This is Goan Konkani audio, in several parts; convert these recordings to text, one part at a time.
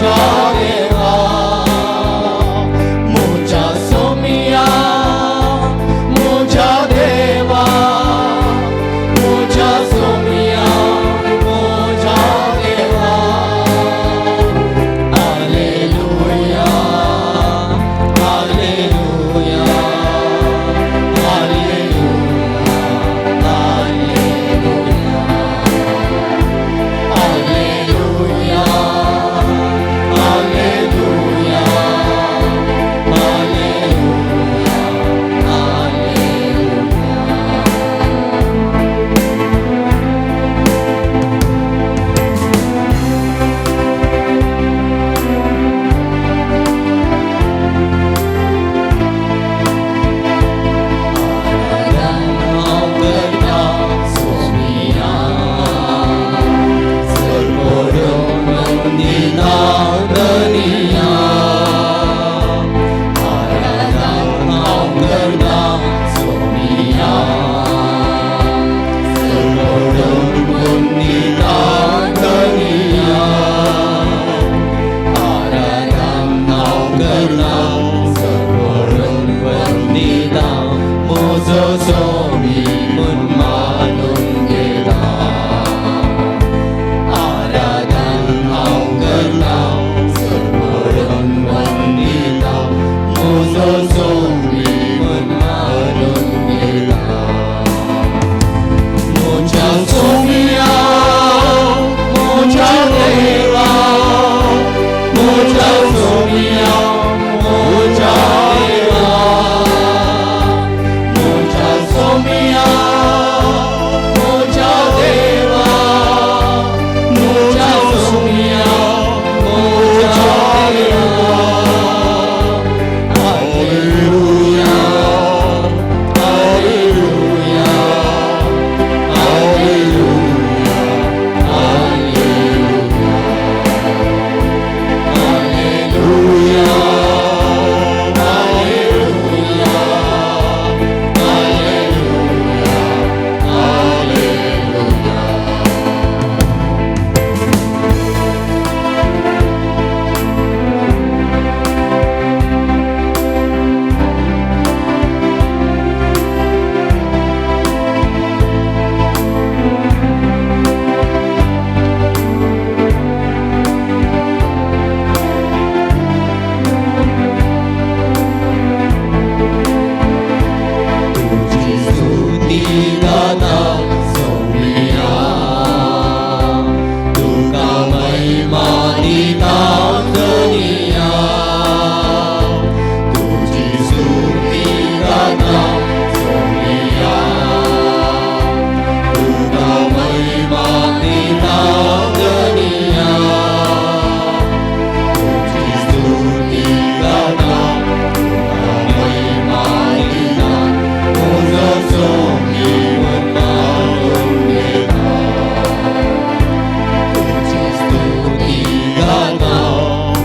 म्हज्या देवा, म्हज्या सोमिया, म्हज्या देवा, म्हज्या सोमिया, म्हज्या देवा. Hallelujah, hallelujah, hallelujah, hallelujah, hallelujah, hallelujah, hallelujah. आराधन हांव करता सोमिया, सरपडून वंदिता धनिया. आराधन हांव करता सोमिया, सरपडून वंदिता धनिया. आराधन हांव करता, सरपडून वंदिता, म्हजो सोमी म्हूण मानून घेता. आराधन हांव करता, सरपडून वंदिता, म्हजो सोमी म्हूण मानून घेता. म्हज्या सोमिया, म्हज्या देवा, म्हज्या सोमिया, म्हज्या देवा, म्हज्या सोमिया, म्हज्या देवा, म्हज्या सोमिया, म्हज्या देवा. Hallelujah, hallelujah, hallelujah, hallelujah, hallelujah, hallelujah, hallelujah, hallelujah. तुजी स्तुती गाता सोमिया, तुका महिमा दिता धनिया. तुजी स्तुती गाता सोमिया, तुका महिमा दिता धनिया. तुजी स्तुती गाता, तुका महिमा दिता, म्हजो सोमी म्हूण मानून घेता. तुजी स्तुती गाता,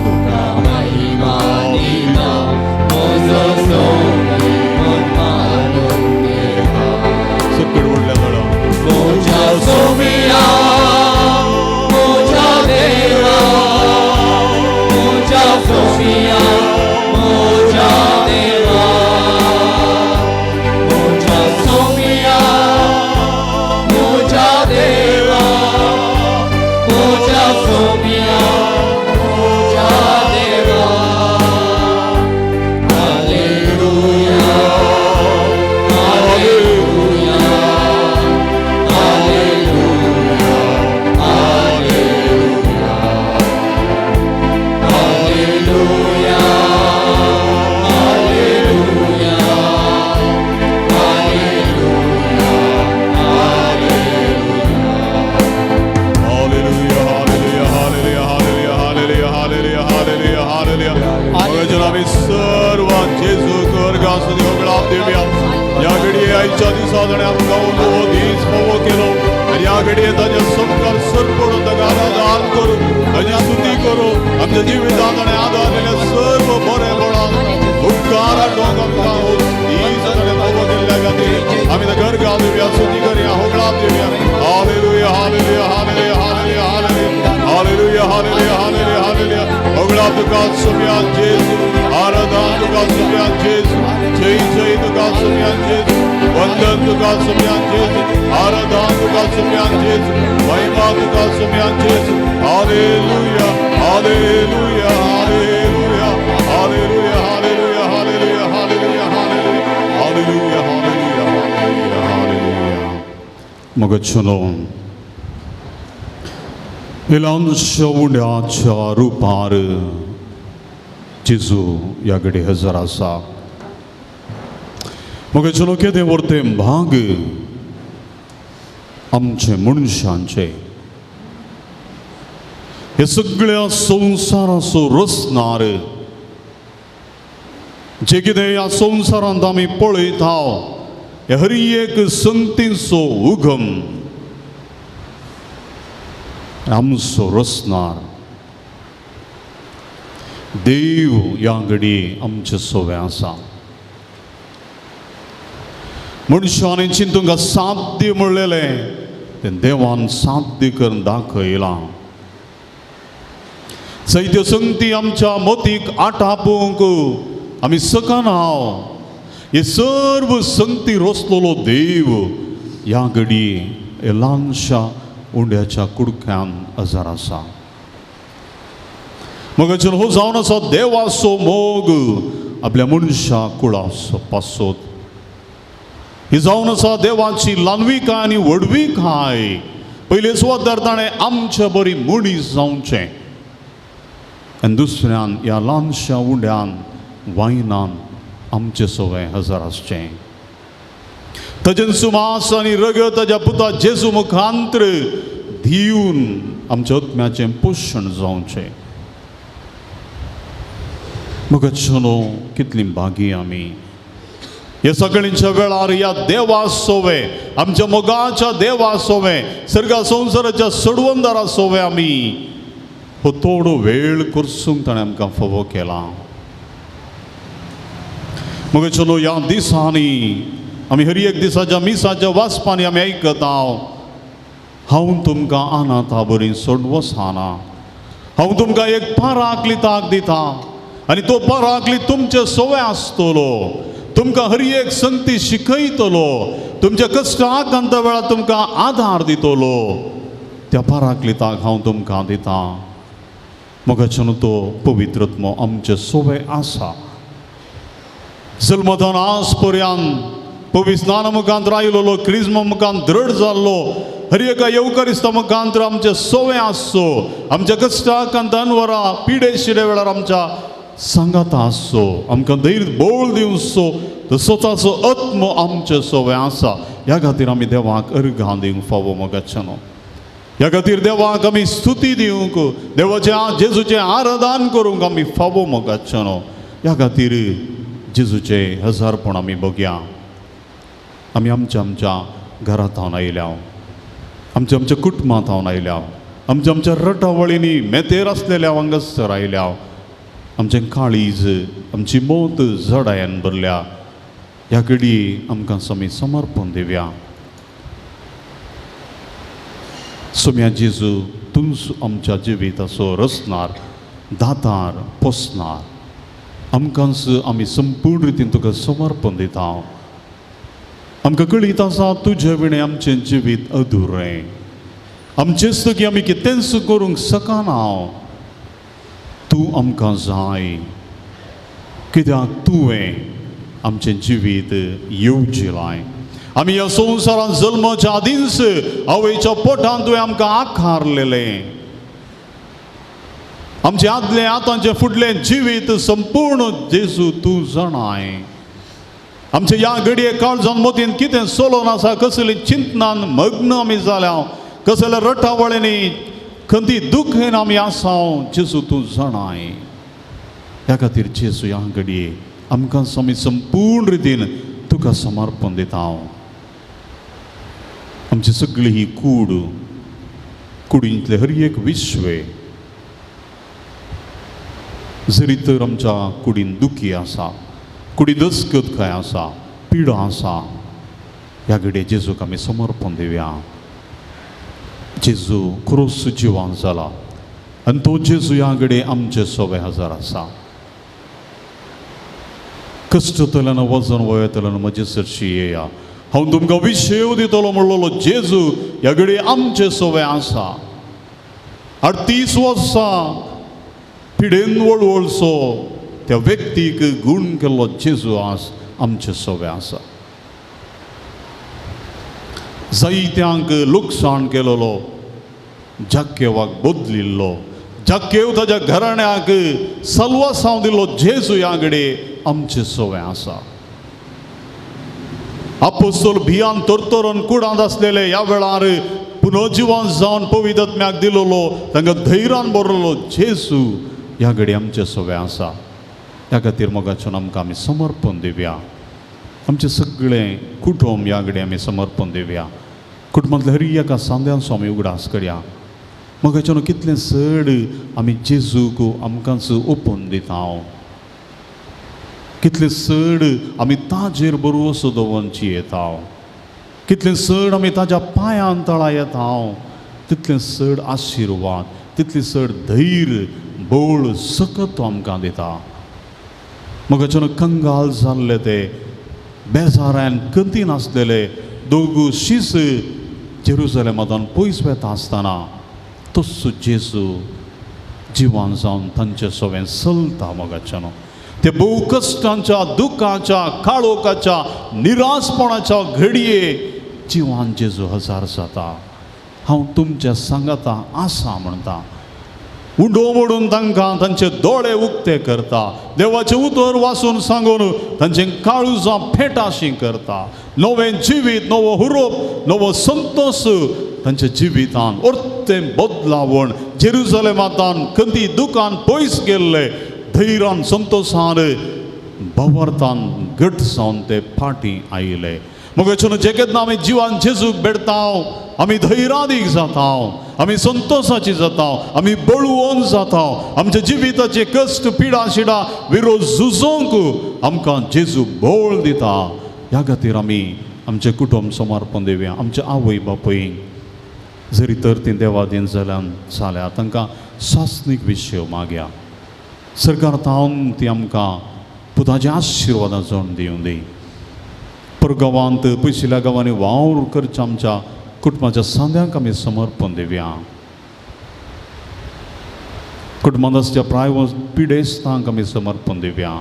तुका महिमा दिता, म्हजो सोमी म्हूण मानून घेता. सकयल व्हडल्या गळो. म्हज्या सोमिया, म्हज्या देवा, म्हज्या सोमिया, म्हज्या देवा, म्हज्या सोमिया, म्हज्या देवा, म्हज्या सोमिया, म्हज्या देवा. Hallelujah, hallelujah, hallelujah, hallelujah, hallelujah, hallelujah, hallelujah, hallelujah. Hallelujah, hallelujah, hallelujah, hallelujah, hallelujah, hallelujah, hallelujah. भगवान, आमी सर्वां जेजू गर्गासुदी होगळाप दिवया. ह्या घडये आयच्या दिसा ताणें आमकां नवो दीस फावो केलो आनी ह्या घडये ताच्या समकार सरपडून ताका आराधन करूं, ताची स्तुती करूं. आमच्या जिवितांत ताणें आदारलेल्या सर्व बरेपणान उपकार आठोवंक आमकां हो दीस ताणें फावो केल्ल्या खातीर आमी ताका गर्गा दिवया, स्तुती करुया, होगळाप दिवया. Hallelujah, hallelujah, hallelujah, hallelujah, hallelujah, hallelujah, hallelujah, hallelujah. मिलाप तुका सोम्या जेजू, आराधना तुका सोम्या जेजू, जय जय तुका सोम्या जेजू, वंदन तुका सोम्या जेजू, आराधना तुका सोम्या जेजू, महिमा तुका सोम्या जेजू. Hallelujah, hallelujah, hallelujah, hallelujah, hallelujah, hallelujah, hallelujah, hallelujah, hallelujah, hallelujah, hallelujah. मोगाच्यांनो, ल्हानशा उंड्याच्या रुपार जेजू ह्या घडये हजर आसा. मोगाच्यांनो, केदें व्हड भाग आमचे मनशांचे, हे सगळ्या संवसाराचो रचणार, जे कितें ह्या संवसारांत आमी पळयता, हे हर एक संगतींचो उगम आमचो रचणार देव ह्या घडये आमचे सोवे आसा. मनशांनी चिंतूंक साध्य म्हणलेलें तें देवान साध्य करून दाखयलां. जायत्यो संगती आमच्या मतीक आटापूंक आमी शकना. हे सर्व संगती रचलोलो देव ह्या घडये हे ल्हानशा उंड्याच्या कुडक्यान हजर आसा. मोगाच्यांनो, हो जावन आसा देवाचो मोग आपल्या मनशा कुळाचो पासत. ही जावन आसा देवाची ल्हानविकाय आनी व्हडविकाय. पयले सुवातार ताणें आमच्या बरी मनीस जावचें आनी दुसऱ्यान ह्या ल्हानशा उंड्यान वायनान आमचे सवय हजर आसचें. ताजें मांस आनी रगत ताज्या पुता जेजू मुखांत्र दिवन आमच्या आत्म्याचें पोशण जावचें. मोगाच्यांनो, कितली भागी आमी ह्या सगळींच्या वेळार ह्या देवा सोवे, आमच्या मोगाच्या देवा सोवे, सर्गा संवसाराच्या सोडवंदारा सोवे आमी हो थोडो वेळ करसूंक ताणें आमकां फावो केला. मोगाच्यांनो, ह्या दिसांनी आमी हर एक दिसाच्या मिसाच्या वाचपांनी आमी आयकता, हांव तुमकां अनाथा बरी सोड वचना, हांव तुमकां एक पराक्लिताक दिता आनी तो पराक्लीत तुमचे सोवे आसतलो, तुमकां हर एक संगती शिकयतलो, तुमच्या कश्टाक अंत वेळार तुमकां आधार दितलो. त्या पराक्लिताक हांव तुमकां दिता. मोगाच्यांनो, तो पवित्रत्म आमचे सोवे आसा. जल्मतान आज पर्यंत पवित्र स्नाना मुखांत आयलोलो, क्रिज्मा मुखांत दृढ जाल्लो, हर एका येवकारिस्ता मुखांत आमचे सोवे आसचो, आमच्या कश्टाक अनवरा पिडे शिडे वेळार आमच्या सांगाता आसचो, आमकां धैर्य बोळ दिवचो तसोचाचो आत्मो आमचे सोवे आसा. ह्या खातीर आमी देवाक अर्घां दिवंक फावो. मोगाच्यांनो, ह्या खातीर देवाक आमी स्तुती दिवंक, देवाचें जेजूचें आराधन करूंक आमी फावो. मोगाच्यांनो, ह्या खातीर जेजूचें हजारपण आमी बघया. आमी आमच्या आमच्या घरांत हांव आयल्या, आमच्या आमच्या कुटुंबांत हांव आयल्या, आमच्या आमच्या रटावळींनी मेतेर आसलेल्या हांगासर आयल्या. आमचें काळीज, आमची मोत जडायन भरल्या. ह्या घडी आमकां आमी समर्पण दिवया. सोम्या जेजू, तूंच आमच्या जिविताचो रचणार, दातार, पोसणार. आमकांच आमी संपूर्ण रितीन तुका समर्पण दिता. आमकां कळीत आसा तुजे विणें आमचें जिवीत अधुरें, आमचेच की आमी कितेंच करूंक शकना. तूं आमकां जाय, कित्याक तुवें आमचें जिवीत येवजिलाय. आमी ह्या संवसारांत जल्माच्या आदींच आवयच्या पोटांत तुवें आमकां आकारलेलें. आमचें आदलें आतांचें फुडलें जिवीत संपूर्ण जेजू तूं जाणाय. आमच्या ह्या घडये काळजान मतीन कितें चलोन आसा, कसली चिंतनान मग्न आमी जाल्या, कसल्या रटावळींनी खंती दुखेन आमी आसा, जेजू तूं जाणाय. ह्या खातीर जेजू ह्या घडये आमकां आमी संपूर्ण रितीन तुका समर्पण दिता. आमची सगळी ही कूड, कुडींतले हर एक विश्वे जरी तर आमच्या कुडीन दुखी आसा, कुडी दसकत खंय आसा, पिडा आसा, ह्या घडये जेजूक आमी समर्पण दिवया. जेजू क्रोस जिवान जाला, आनी तो जेजू ह्या घडये आमचे सोबे हजर आसा. कश्टतल्यान वजन वयतल्यान म्हजे सरशी येया, हांव तुमकां विशेव दितलो म्हणलेलो जेजू ह्या घडये आमचे सोबे आसा. 38 वर्सां पिडेन वळवळचो त्या व्यक्तीक गूण केल्लो जेजू आज आमचे सोबे आसा. जायत्यांक लुकसाण केलेलो जाक्केवाक बदलिल्लो, जाक्केव ताज्या घराण्याक सलवासांव दिल्लो जेजू ह्या घडये आमचे सोवे आसा. आपोस्तोल भियान तरतरून कुडांत आसलेले ह्या वेळार पुनर्जिवन जावन पवित्र दिलोलो तांकां धैर्यान भरलेलो जेजू ह्या घडये आमचे सोवे आसा. ह्या खातीर मोगाच्यान आमकां आमी समर्पण दिवया, आमचें सगळें कुटुंब ह्या घडये आमी समर्पण दिवया. कुटुंबांतल्या हर एका सांद्यांचो आमी उगडास करया. मोगाच्यान कितलें चड आमी जेजूक आमकांच ओपून दिता, कितलें चड आमी ताजेर बरोसो दवरून जियेता, कितलें चड आमी ताज्या पांयान तळा येता, तितलें चड आशिर्वाद, तितलें चड धैर्य बळ सकत तो आमकां दिता. मोगाच्यान कंगाल जाल्ले ते बेजारान कंती नासलेले दोगू शीस जेरुजलेमांतल्यान पयस वेता आसतना तस्सो जेजू जिवान जावन तांचे सोवें चलता. मोगाच्यान ते भोव कश्टांच्या दुखाच्या काळोखाच्या निराशपणाच्या घडये जिवान जेजू हजार जाता. हांव तुमच्या सांगाता आसा म्हणटा. उंडो मोडून तांकां तांचे दोळे उक्ते करता, देवाचें उतर वाचून सांगून तांचे काळुजां फेटाशी करता. नवें जिवीत, नवो हुरोप, नवो संतोश तांच्या जिवितान अर्तें बदलावण जेरुजलेमांतान कंदी दुकान पयस गेल्ले धैर्यान संतोशान भवर्थान घट जावन ते फाटीं आयले. मोगाच्यान जे केन्ना आमी जिवान जेजूक भेटता आमी धैर्यादीक जाता, आमी संतोशाची जाता, आमी बळवंत जाता. आमच्या जिविताचे कश्ट पिडा शिडा विरोध झुजोवंक आमकां जेजू बळ दिता. ह्या खातीर आमी आमचें कुटुंब समर्पण दिवया. आमचे आवय बापूय जरी तर ती देवादीन जाल्यान जाल्या तांकां सासणीक विशय मागया. सरकार तावन ती आमकां पुताच्या आशिर्वादां जावन दिवं दी. परगांवांत पयशिल्ल्या गांवांनी वावर करच्या आमच्या कुटुंबाच्या सांद्यांक आमी समर्पण दिवया. कुटुंबांत आसच्या प्राय पिडेस्तांक आमी समर्पण दिवया.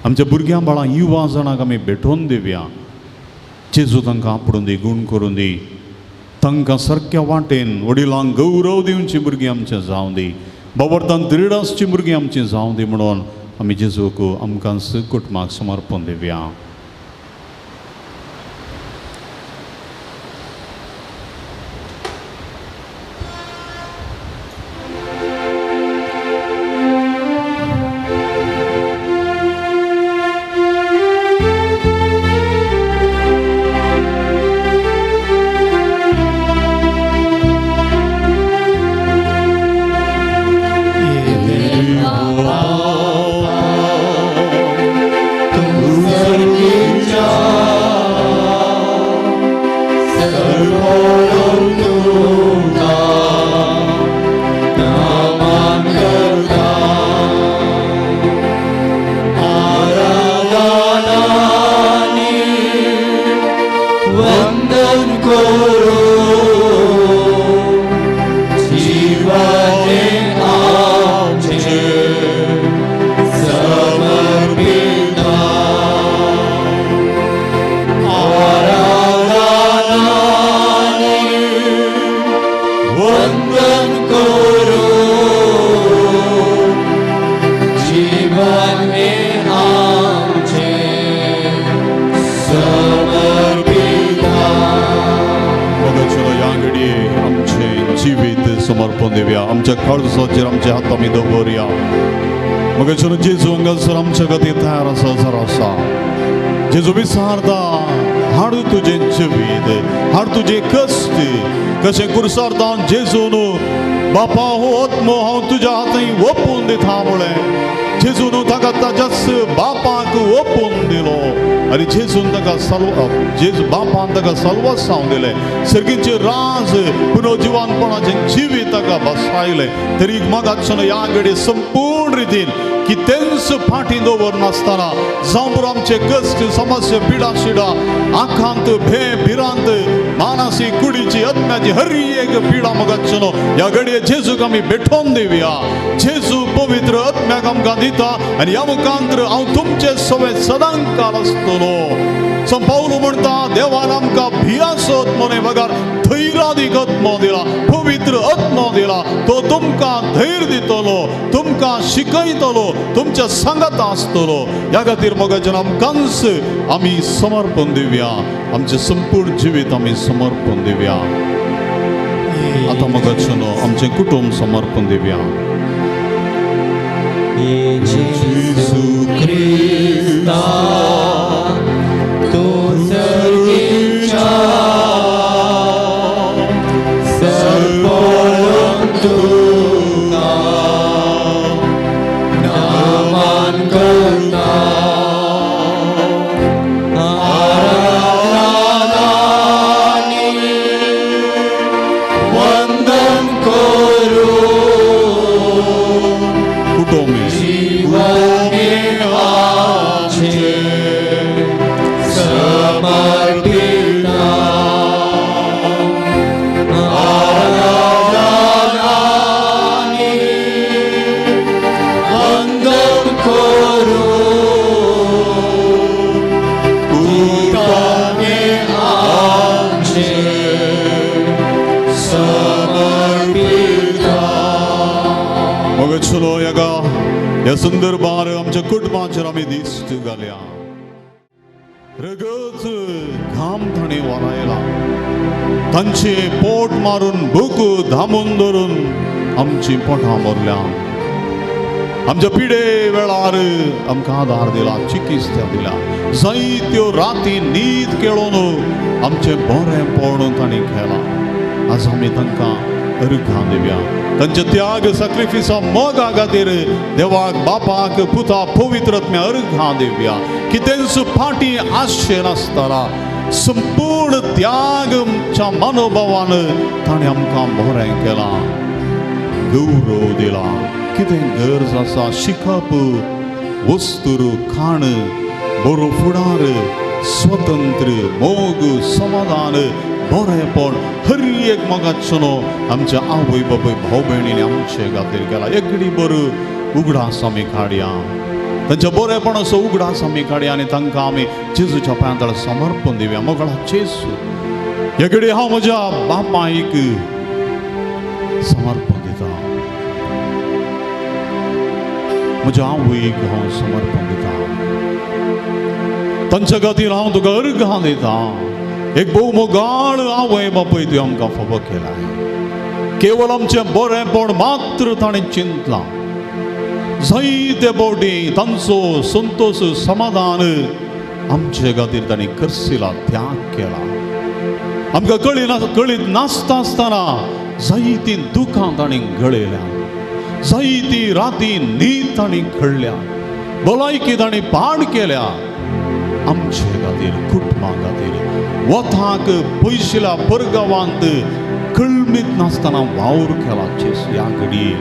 आमच्या भुरग्यां बाळां युवा जाणांक आमी भेटोवन दिवया. जेजू तांकां आपडून दी, गूण करून दी, तांकां सारक्या वाटेन वडिलांक गौरव दिवची भुरगीं आमचें जावं दी, बाबरतान दृढ आसची भुरगीं आमचीं जावं दी म्हणून आमी जेजूक आमकां कुटुंबाक समर्पण दिवया. समर्पण दिवया. आमच्या काळजाचेर आमचे हात आमी दवरया. मग जेजू हांगासर आमच्या खातीर तयार आसा, जर आसा जेजू विचारता, हाड तुजें जिवीत, हाड तुजें कश्ट. कशें कुर्सार जावन जेजून बापा हो आत्मो हांव तुज्या हातीं ओपून दिता म्हळें. जेजून ताका ताज्याच बापाक ओपून दिलो आनी जेजून ताका साल्व जेजू बापान ताका साल्वासांव दिलें, सर्गीचें राज पुनर्जिवानपणाचें जिवीत ताका बसायलें. तरी मगाच्यान ह्या घडये संपूर्ण रितीन की तेंच फाटीं दवरनासतना जावं पुरो आमचे कश्ट, समस्या, पिडा शिडा, आकांत, भे भिरांत, मानसीक, कुडीची, आत्म्याची हर एक पिडा मगाच्यान ह्या घडये जेजूक आमी भेटोवन दिवया. जेजू पवित्र आत्म्याक आमकां दिता आनी ह्या मुखांतर हांव तुमचे सवे सदांकाल आसतलो. संत पावलू म्हणटा, देवान आमकां भियाचो आत्मो न्हय बगर धैर्यादीक आत्मो दिला, पवित्र आत्मो दिला. तो तुमकां धैर्य दितलो, तुमकां शिकयतलो, तुमच्या सांगाता आसतलो. ह्या खातीर मोगाच्यान आमकांच आमी समर्पण दिवया, आमचें संपूर्ण जिवीत आमी समर्पण दिवया. आतां मोगाच्यान आमचें कुटुंब समर्पण दिवया. जेजू क्रिस्ता तूं सर्गीच्या सरपळून तुका नमन करता, आराधनानी वंदन करूं कुटुंब जीवने आमचें समर्पिता, आराधनानी वंदन करूं कुटुंबे आमचें समर्पिता. मग चलो ह्या ह्या संदर्भार आमच्या कुटुंबाचेर आमी दिश्ट घालया. रगत घाम ताणें वारायला, तांचे पोट मारून भूक धामून धरून आमची पोटां भरल्या. आमच्या पिडे वेळार आमकां आदार दिला, चिकित्सा दिला. जायत्यो राती न्हीद केळोवन आमचें बरें पळोवन तांणी केलां. आज आमी तांकां अर्घां दिवया. तांचे त्याग, साक्रिफिसा, मोगा खातीर देवाक, बापाक, पुता, पवित्र आत्म्या अर्घां दिवया. कितेंच फाटीं आशे नासतना संपूर्ण त्यागच्या मनोभावान ताणें आमकां बरें केलां, गौरव दिला. कितें गरज आसा, शिकप, वस्तूर, खाण, बरो फुडार, स्वतंत्र, मोग, समाधान, बरेंपण, हर एक मोगाचो आमच्या आवय बापूय भाव भयणींनी आमचे खातीर केला. एकडी बरो उगडास आमी काडया, तांच्या बरेपणाचो उगडास आमी काडया आनी तांकां आमी जेजूच्या पांयां तळा समर्पण दिवया. मोगळा जेजू, हे घडये हांव म्हज्या बापायक समर्पण दिता, म्हज्या आवयक हांव समर्पण दिता, तांच्या खातीर हांव तुका अर्घां दिता. एक भोव मोगाळ आवय बापूय तुवें आमकां फावो केलाय. केवळ आमचें बरेंपण मात्र ताणें चिंतलां. जायते फावटी तांचो संतोश, समाधान आमचे खातीर तांणी खर्चिला, त्याग केला. आमकां कळीत नासता आसतना जायतीं दुखां तांणी गळयल्या, जायती राती न्हीद तांणी खळ्ळ्या, भलायकी तांणी पाड केल्या. आमचे खातीर, कुटुंबा खातीर वताक पयशिल्या परगांवांत कळमीत नासतना वावर केला. जेजू, ह्या घडये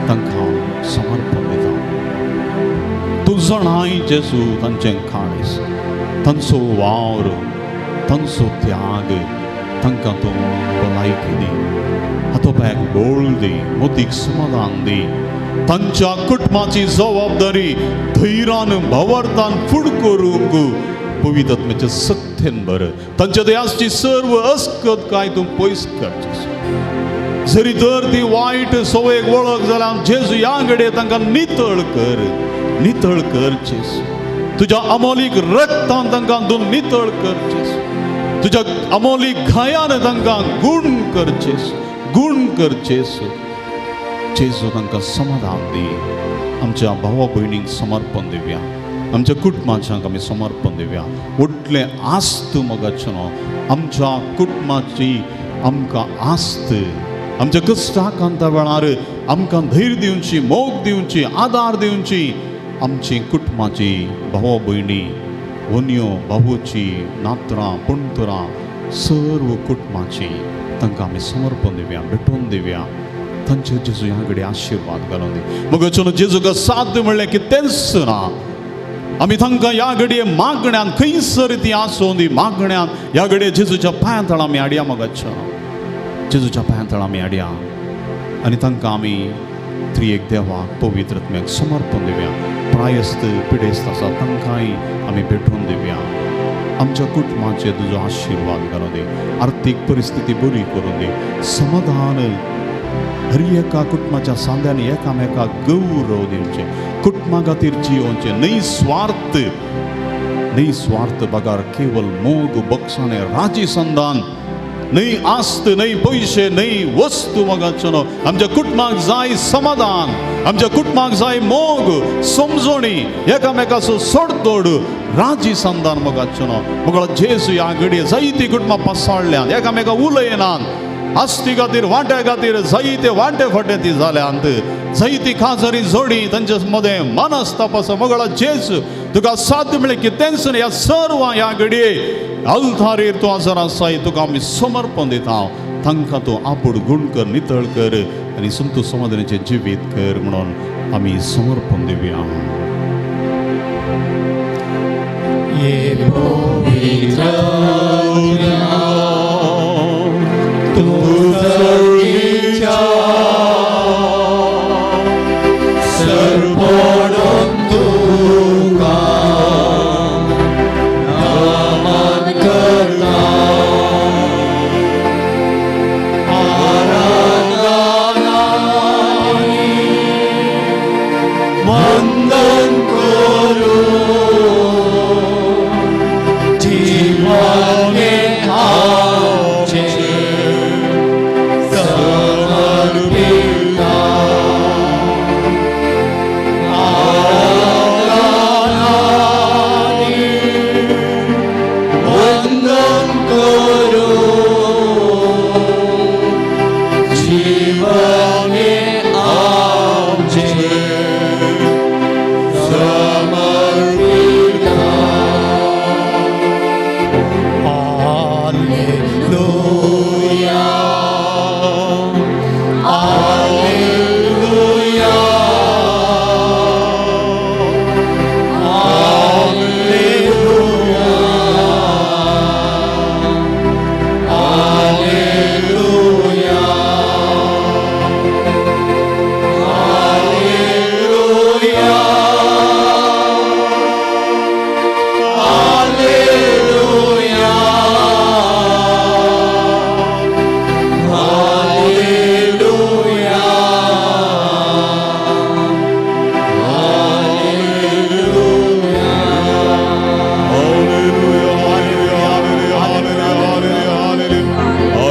तांकां समर्पण दिता. तूं जाणाय जेजू तांचें काळीज, तांचो वावर, तांचो त्याग, तांकां तूं भलायकी दी, हातोपायाक बळ दी, मोतीक समाधान दी. तांच्या कुटुंबाची जबाबदारी धैर्यान, भावार्थान फुड करूंक पवित्र आत्म्याच्या सक्तेन भर. तांच्या दयाची सर्व अस्कत काय तूं पयस कर. जरी तर ती वायट संवयेक वळख जाल्यार जेजू ह्या घडये तांकां नितळ कर, नितळ कर जेजू. तुज्या अमोलीक रक्तान तांकां तूं नितळ कर जेजू. तुज्या अमोलीक घायान तांकां गूण कर जेजू, गूण कर जेजू. जेजू तांकां समाधान दी. आमच्या भावा भयणींक समर्पण दिवया, आमच्या कुटुंबाच्यांक आमी समर्पण दिवया. व्हडलें आस्त मोगाचें न्हू आमच्या कुटुंबाची आमकां आस्त, आमच्या कश्टाकांता वेळार आमकां धैर्य दिवची, मोग दिवची, आदार दिवची आमची कुटुंबाची भाव भयणी व्हनयो, बाबूची, नातरां, पणतरां, सर्व कुटुंबाची तांकां आमी समर्पण दिवया, भेटोवन दिवया. तांचे जेजू ह्या घडये आशिर्वाद घालून दी. मगो जेजूक साध्य म्हणलें कितेंच ना. आमी तांकां ह्या घडये मागण्यान खंयसर ती आसूं दी, मागण्यान ह्या घडये जेजूच्या पांयां तळा आमी हाडया. मगो जेजूच्या पांयां तळा आमी हाडया आनी तांकां आमी त्रिएक देवाक, पवित्र आत्म्याक समर्पण दिवया. प्रायस्त पिडेस्त आसा तांकांय आमी भेटोवन दिवया. आमच्या कुटुंबाचेर तुजो आशिर्वाद घालून दी, आर्थीक परिस्थिती बरी करून दी, समाधान हर एका कुटुंबाच्या सांद्यांनी एकामेकाक गौरव दिवचें, कुटुंबा खातीर जियोवचें, न्हय स्वार्थ, न्हय स्वार्थ बगर केवल मोग, बक्षाणे, राजी संदान, न्हय आस्त, न्हय पयशे, न्हय वस्तू. मोगाचो न्हू, आमच्या कुटुंबाक जाय समाधान, आमच्या कुटुंबाक जाय मोग, समजोणी, एकामेकाचो सोडतोड, राजी संदान. मोगाचो न्हू, मोगळो जेजू, ह्या घडये जायती कुटुंबां पसाळल्यान, एकामेका उलयनात, आस्ती खातीर, वांट्या खातीर जायते वांटे फाटे ती जाल्यांत, जायती खाजरी जोडी तांचे मदें मनस्ताप आसा. मोगळा जेजू, तुका साध्य म्हळ्यार कितेंच न्हय. ह्या सर्व ह्या घडये अल्तारीर तूं हजर आसाय, तुका आमी समर्पण दिता. तांकां तूं आपूण गुण कर, नितळ कर आनी संतू समाधानाचें जिवीत कर म्हणून आमी समर्पण दिवया. ये पवित्र तुझीच्या सरपडून तुका नमन करता, आराधनानी वंदन करू, जीवने आमचे समर्पिता, आराधनानी वंदन करू, जीवने आमचे समर्पिता. Alleluia, Alleluia, Alleluia, Alleluia, Alleluia, Alleluia, Alleluia, Alleluia.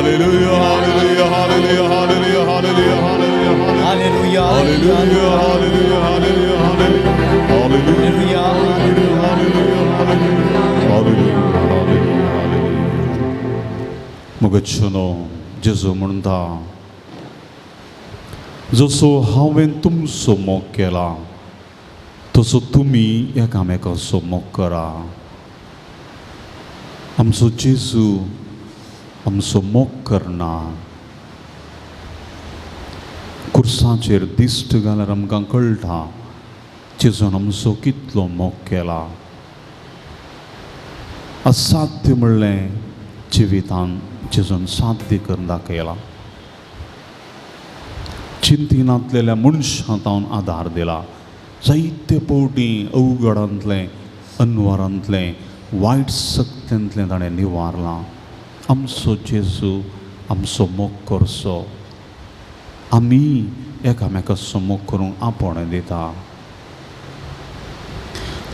Hallelujah, hallelujah, hallelujah, hallelujah, hallelujah, hallelujah, hallelujah, Hallelujah, hallelujah, hallelujah, hallelujah, hallelujah, hallelujah, hallelujah, hallelujah, hallelujah. मगच्छनो जेजू म्हणटा, जसो हांवें तुमचो मोग केला तसो तुमी एकामेकाचो मोग करा. आमचो जेजू आमचो मोग करना. कुर्साचेर दिश्ट घाल्यार आमकां कळटा जेजून आमचो कितलो मोग केला. असाध्य म्हणलें जिवितान जेजून साध्य करून दाखयला. चिंतिनांतलेल्या मनशां तावन आदार दिला. जायते पवटी अवघडांतलें, अनवरांतलें, वायट सक्त्यांतलें ताणें निवारलां. आमचो जेजू आमचो मोग करचो, आमी एकामेकाचो मोग करूंक आपोवणें दिता.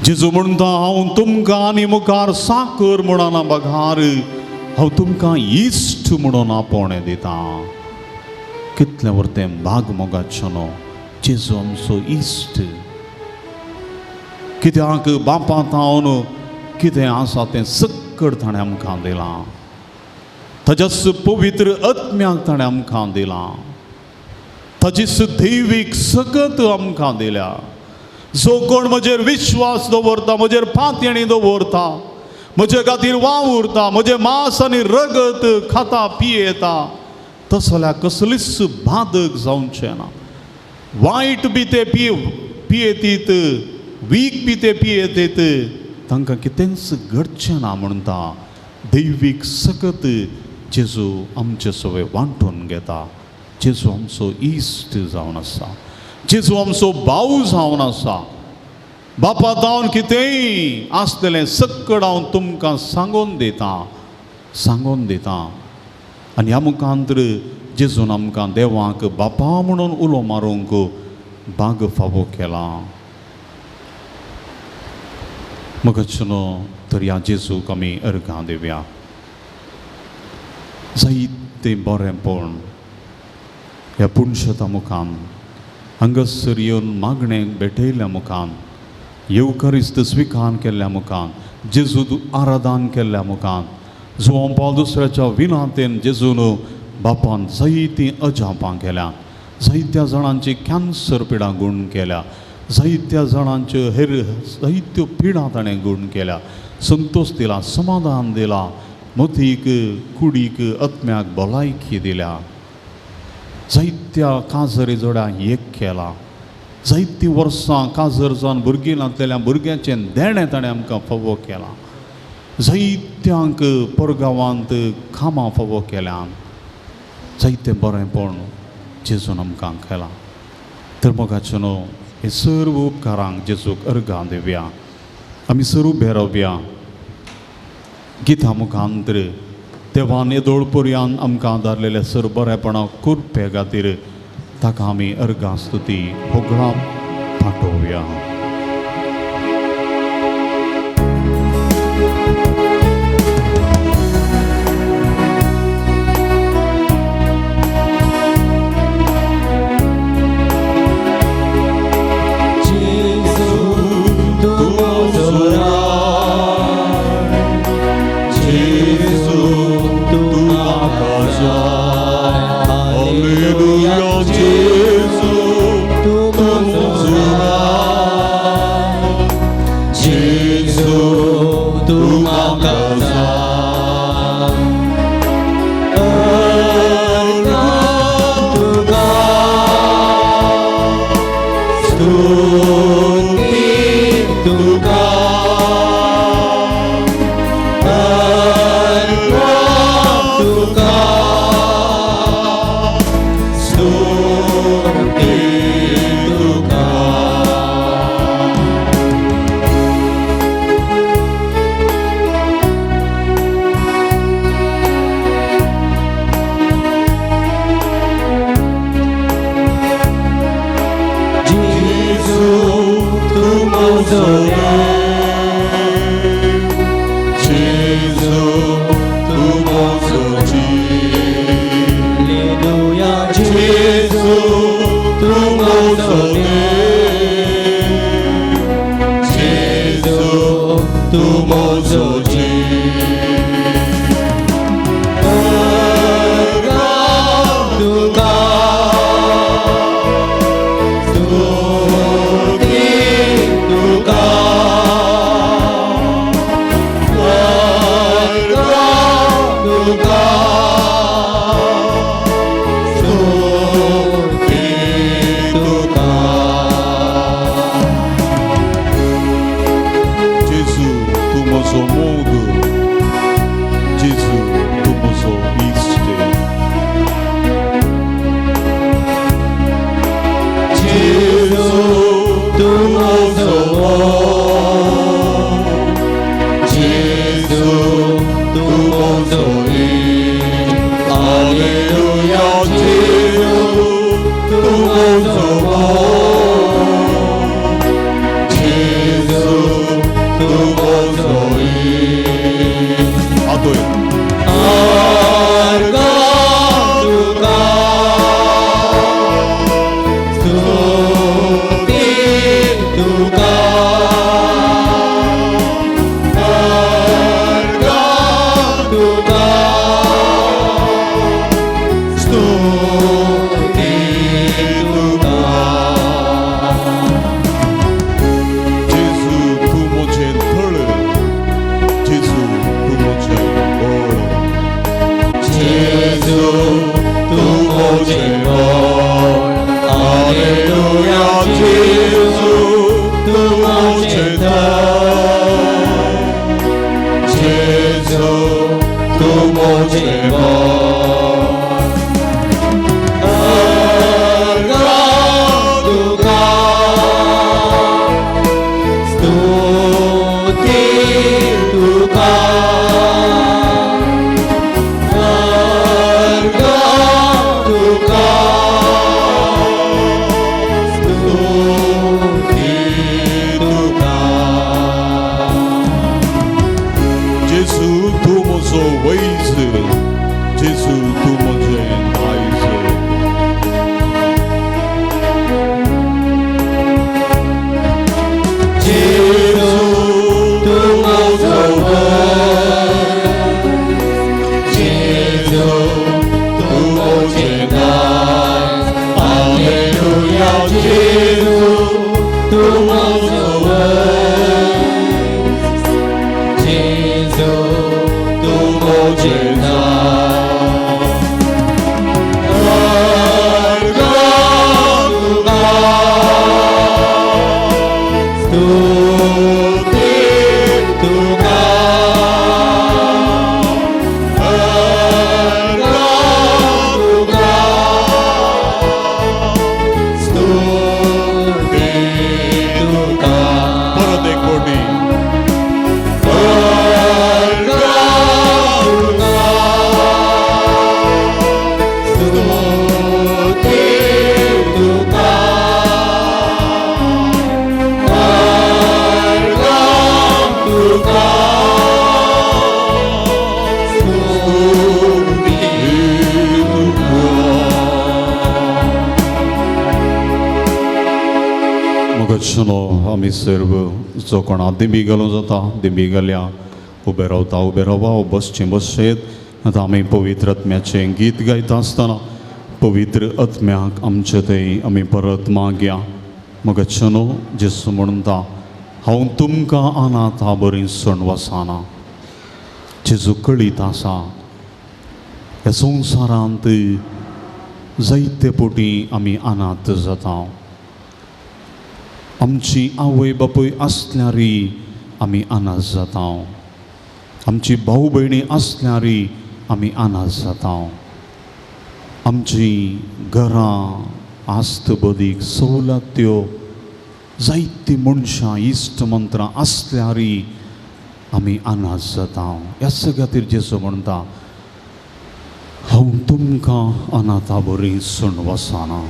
जेजू म्हणटा, हांव तुमकां आनी मुखार साकर म्हणना, बघार हांव तुमकां इश्ट म्हणून आपोवणें दिता. कितलें वरतें भाग मोगाचो न्हू, जेजू आमचो इश्ट. कित्याक बापा तावन कितें आसा तें सक्कड ताणें आमकां दिलां, ताज्याच पवित्र आत्म्याक ताणें आमकां दिलां, ताजीच दैवीक सकत आमकां दिल्या. जो कोण म्हजेर विश्वास दवरता, म्हजेर पातयेणी दवरता, म्हजे खातीर वावुरता, म्हजें मांस आनी रगत खाता पियेता, तसल्या कसलीच बादक जावचें ना. वायट बी ते पियेतीत, वीख बी ते पियेतीत, तांकां कितेंच घडचें ना म्हणटा. दैवीक सकत जेजू आमचे सवे वांटून घेता. जेजू आमचो इश्ट जावन आसा, जेजू आमचो भाव जावन आसा. बापा जावन कितेंय आसतलें सक्कड हांव तुमकां सांगून दितां, सांगून दितां. आनी ह्या मुखांतर जेजून आमकां देवाक बापा म्हणून उलो मारूंक भाग फावो केला. मगचनो तर ह्या जेजूक आमी अर्गां दिवया. जायतें बरेंपण ह्या पुणशता मुखान हांगासर येवन मागणें भेटयल्ल्या मुखान, येवकारिस्त स्विकार केल्ल्या मुखान, जेजू आराधन केल्ल्या मुखान, जुवां पावल दुसऱ्याच्या विनातेन जेजून बापान जायतीं अजापां केल्या, जायत्या जाणांची कॅन्सर पिडा गूण केल्या, जायत्या जाणांच्यो हेर जायत्यो पिडा ताणें गूण केल्या, संतोश दिला, समाधान दिला, मतीक कुडीक आत्म्याक भलायकी दिल्या, जायत्या काजरी जोड्यांक एक केला, जायतीं वर्सां काजर जावन भुरगीं नासलेल्या भुरग्यांचें देणें ताणें आमकां फावो केलां, जायत्यांक परगांवांत कामां फावो केल्यान, जायतें बरेंपण जेजून आमकां केलां. तर मोगाचें न्हू हे सर्व उपकारांक जेजूक अर्गां दिवया. आमी सर्व उबे रावया. गितां मुखांतर देवान येदोळ पर्यान आमकां आदारलेल्या सर्व बरेपणा कृपे खातीर ताका आमी अर्गां स्तुती होगळां पाठोवया. जेजू तूं जेजू तूं म्हजें नांव अर्घां तुका स्तुती तुका अर्घां तुका स्तुती तुका परत एक कोटी. अर्घां तुका स्तुती तुका अर्घां तुका स्तुती तुका. मोगाचेनो, आमी सर्व जो कोणा दिंबी घालूं जाता दिंबी घालया, उबे रावता उबे रावा, बसचें बसचेत. आतां आमी पवित्र आत्म्याचें गीत गायता आसतना पवित्र आत्म्याक आमचे थंय आमी परत मागया. मोगाचेनो, जेजू म्हणटा, हांव तुमकां अनाथा बरी सण वसाना. जेजू कळीत आसा, ह्या संवसारांत जायते पोटी आमी अनाथ जाता. आमची आवय बापूय आसल्यारय आमी अनाथ जाता, आमची भाव भयणी आसल्यारय आमी अनाथ जाता. आमची घरां आस्त बदीक सवलत्यो जायतीं मनशां इश्ट मंत्रां आसल्यारय आमी अनाथ जाता. ह्या खातीर जेजू म्हणटा, हांव तुमकां अनाथा बरी सण वसाना.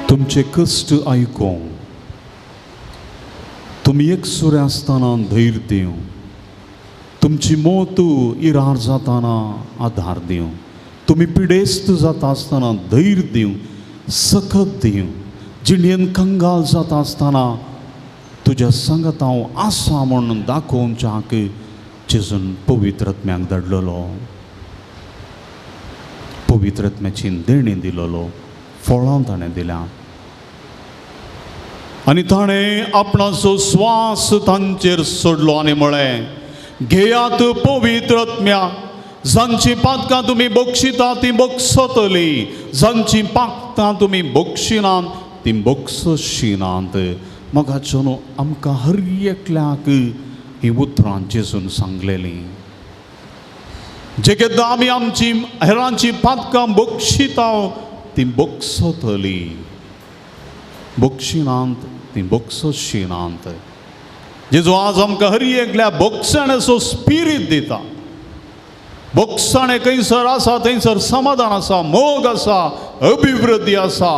तुमचे कश्ट आयकूंक, तुमी एकसुरे आसतना धैर्य दिवं, तुमची मोत इरार जातना आधार दिवं, तुमी पिडेस्त जाता आसतना धैर्य दिवं, सकत दिवं, जिणेन कंगाल जाता आसतना तुज्या सांगात हांव आसा म्हूण दाखोवच्याक जेजून पवित्र आत्म्याक धाडलेलो, पवित्र आत्म्याची देणी दिलेलो, फळां ताणें दिल्या आनी ताणें आपणाचो स्वास तांचेर सोडलो आनी म्हळें, घेयात पवित्र आत्म्या, जांची पातकां तुमी बक्षिता ती बक्षतली, जांची पातकां तुमी बक्षिनात ती बक्षशिनात. मोगाचो न्हू, आमकां हर एकल्याक ही उतरां जेजून सांगलेलीं. जे केन्ना आमी आमची हेरांची पातकां बक्षिता ती बक्षतली, बक्षिनात ती बक्षशिनात. जेजू आज आमकां हर एकल्या बक्षण्याचो स्पिरीत दिता. बक्षाणें खंयसर आसा थंयसर समाधान आसा, मोग आसा, अभिवृद्धी आसा,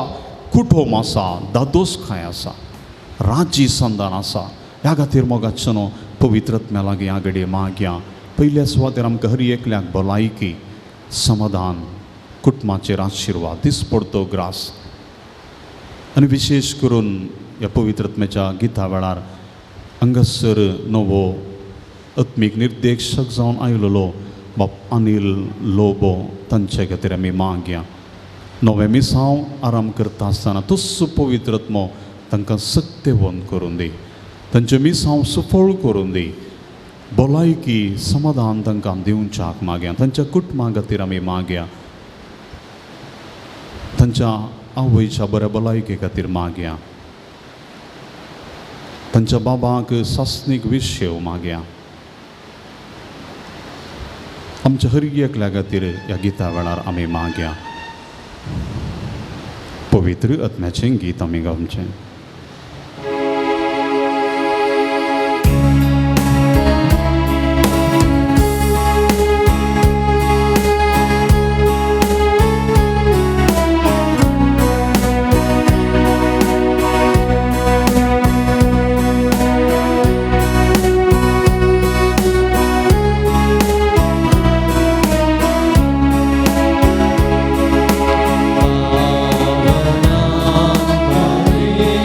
कुटुंब आसा, दादोसकाय आसा, राजी संदान आसा. ह्या खातीर मोगाचो न्हू, पवित्र आत्म्या लागीं ह्या घडये मागया. पयल्या सुवातेर आमकां हर एकल्याक भलायकी, समाधान, कुटुंबाचेर आशिर्वाद, दिसपडतो ग्रास आनी विशेश करून ह्या पवित्र आत्म्याच्या गिता वेळार हांगासर नवो आत्मीक निर्देशक जावन आयलेलो बाप अनिल लोबो तांचे खातीर आमी मागया. नवें मिसांव आराम करता आसतना तस्सो पवित्र आत्मो तांकां सत्यवंत करून दी, तांचें मिसांव सफळ करून दी, भलायकी समाधान तांकां दिवच्याक मागया. तांच्या कुटुंबा खातीर आमी मागया, तांच्या आवयच्या बऱ्या भलायके खातीर मागया, तांच्या बाबाक सासणीक विशेव मागया. आमच्या हर एकल्या खातीर ह्या गिता वेळार आमी मागया. पवित्र आत्म्याचें गीत आमी गावचें. पावना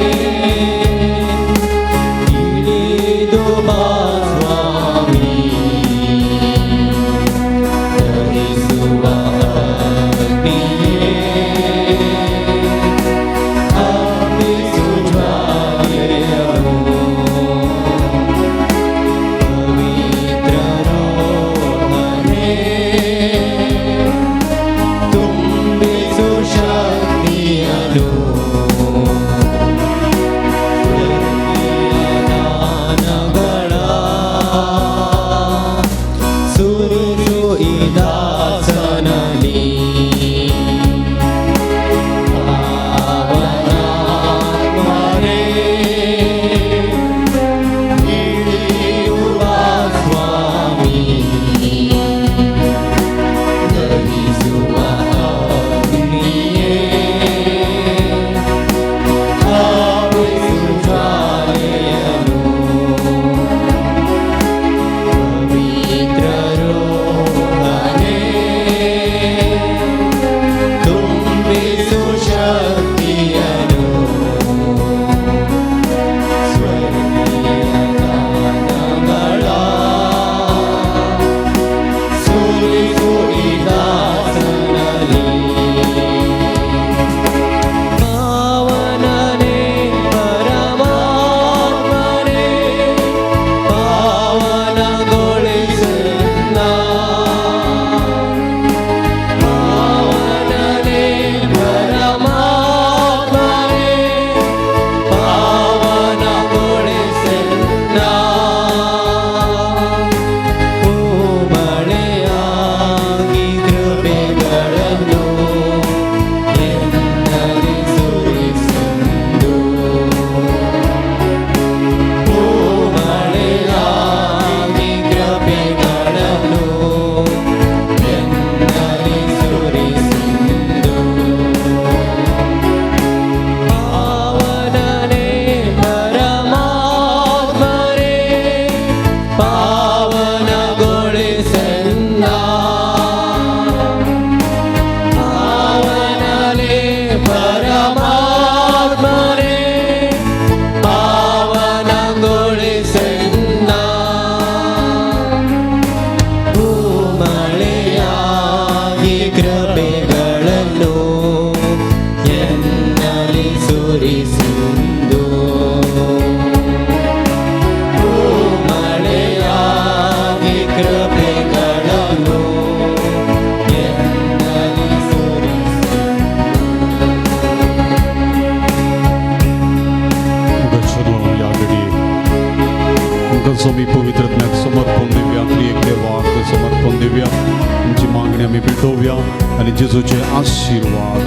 आमकां स्वामी पवित्र आत्म्याक समर्पण दिवया, त्रिएक देवाक समर्पण दिवया. आमची मागणी आमी पेटोवया आनी जेजूचे आशिर्वाद,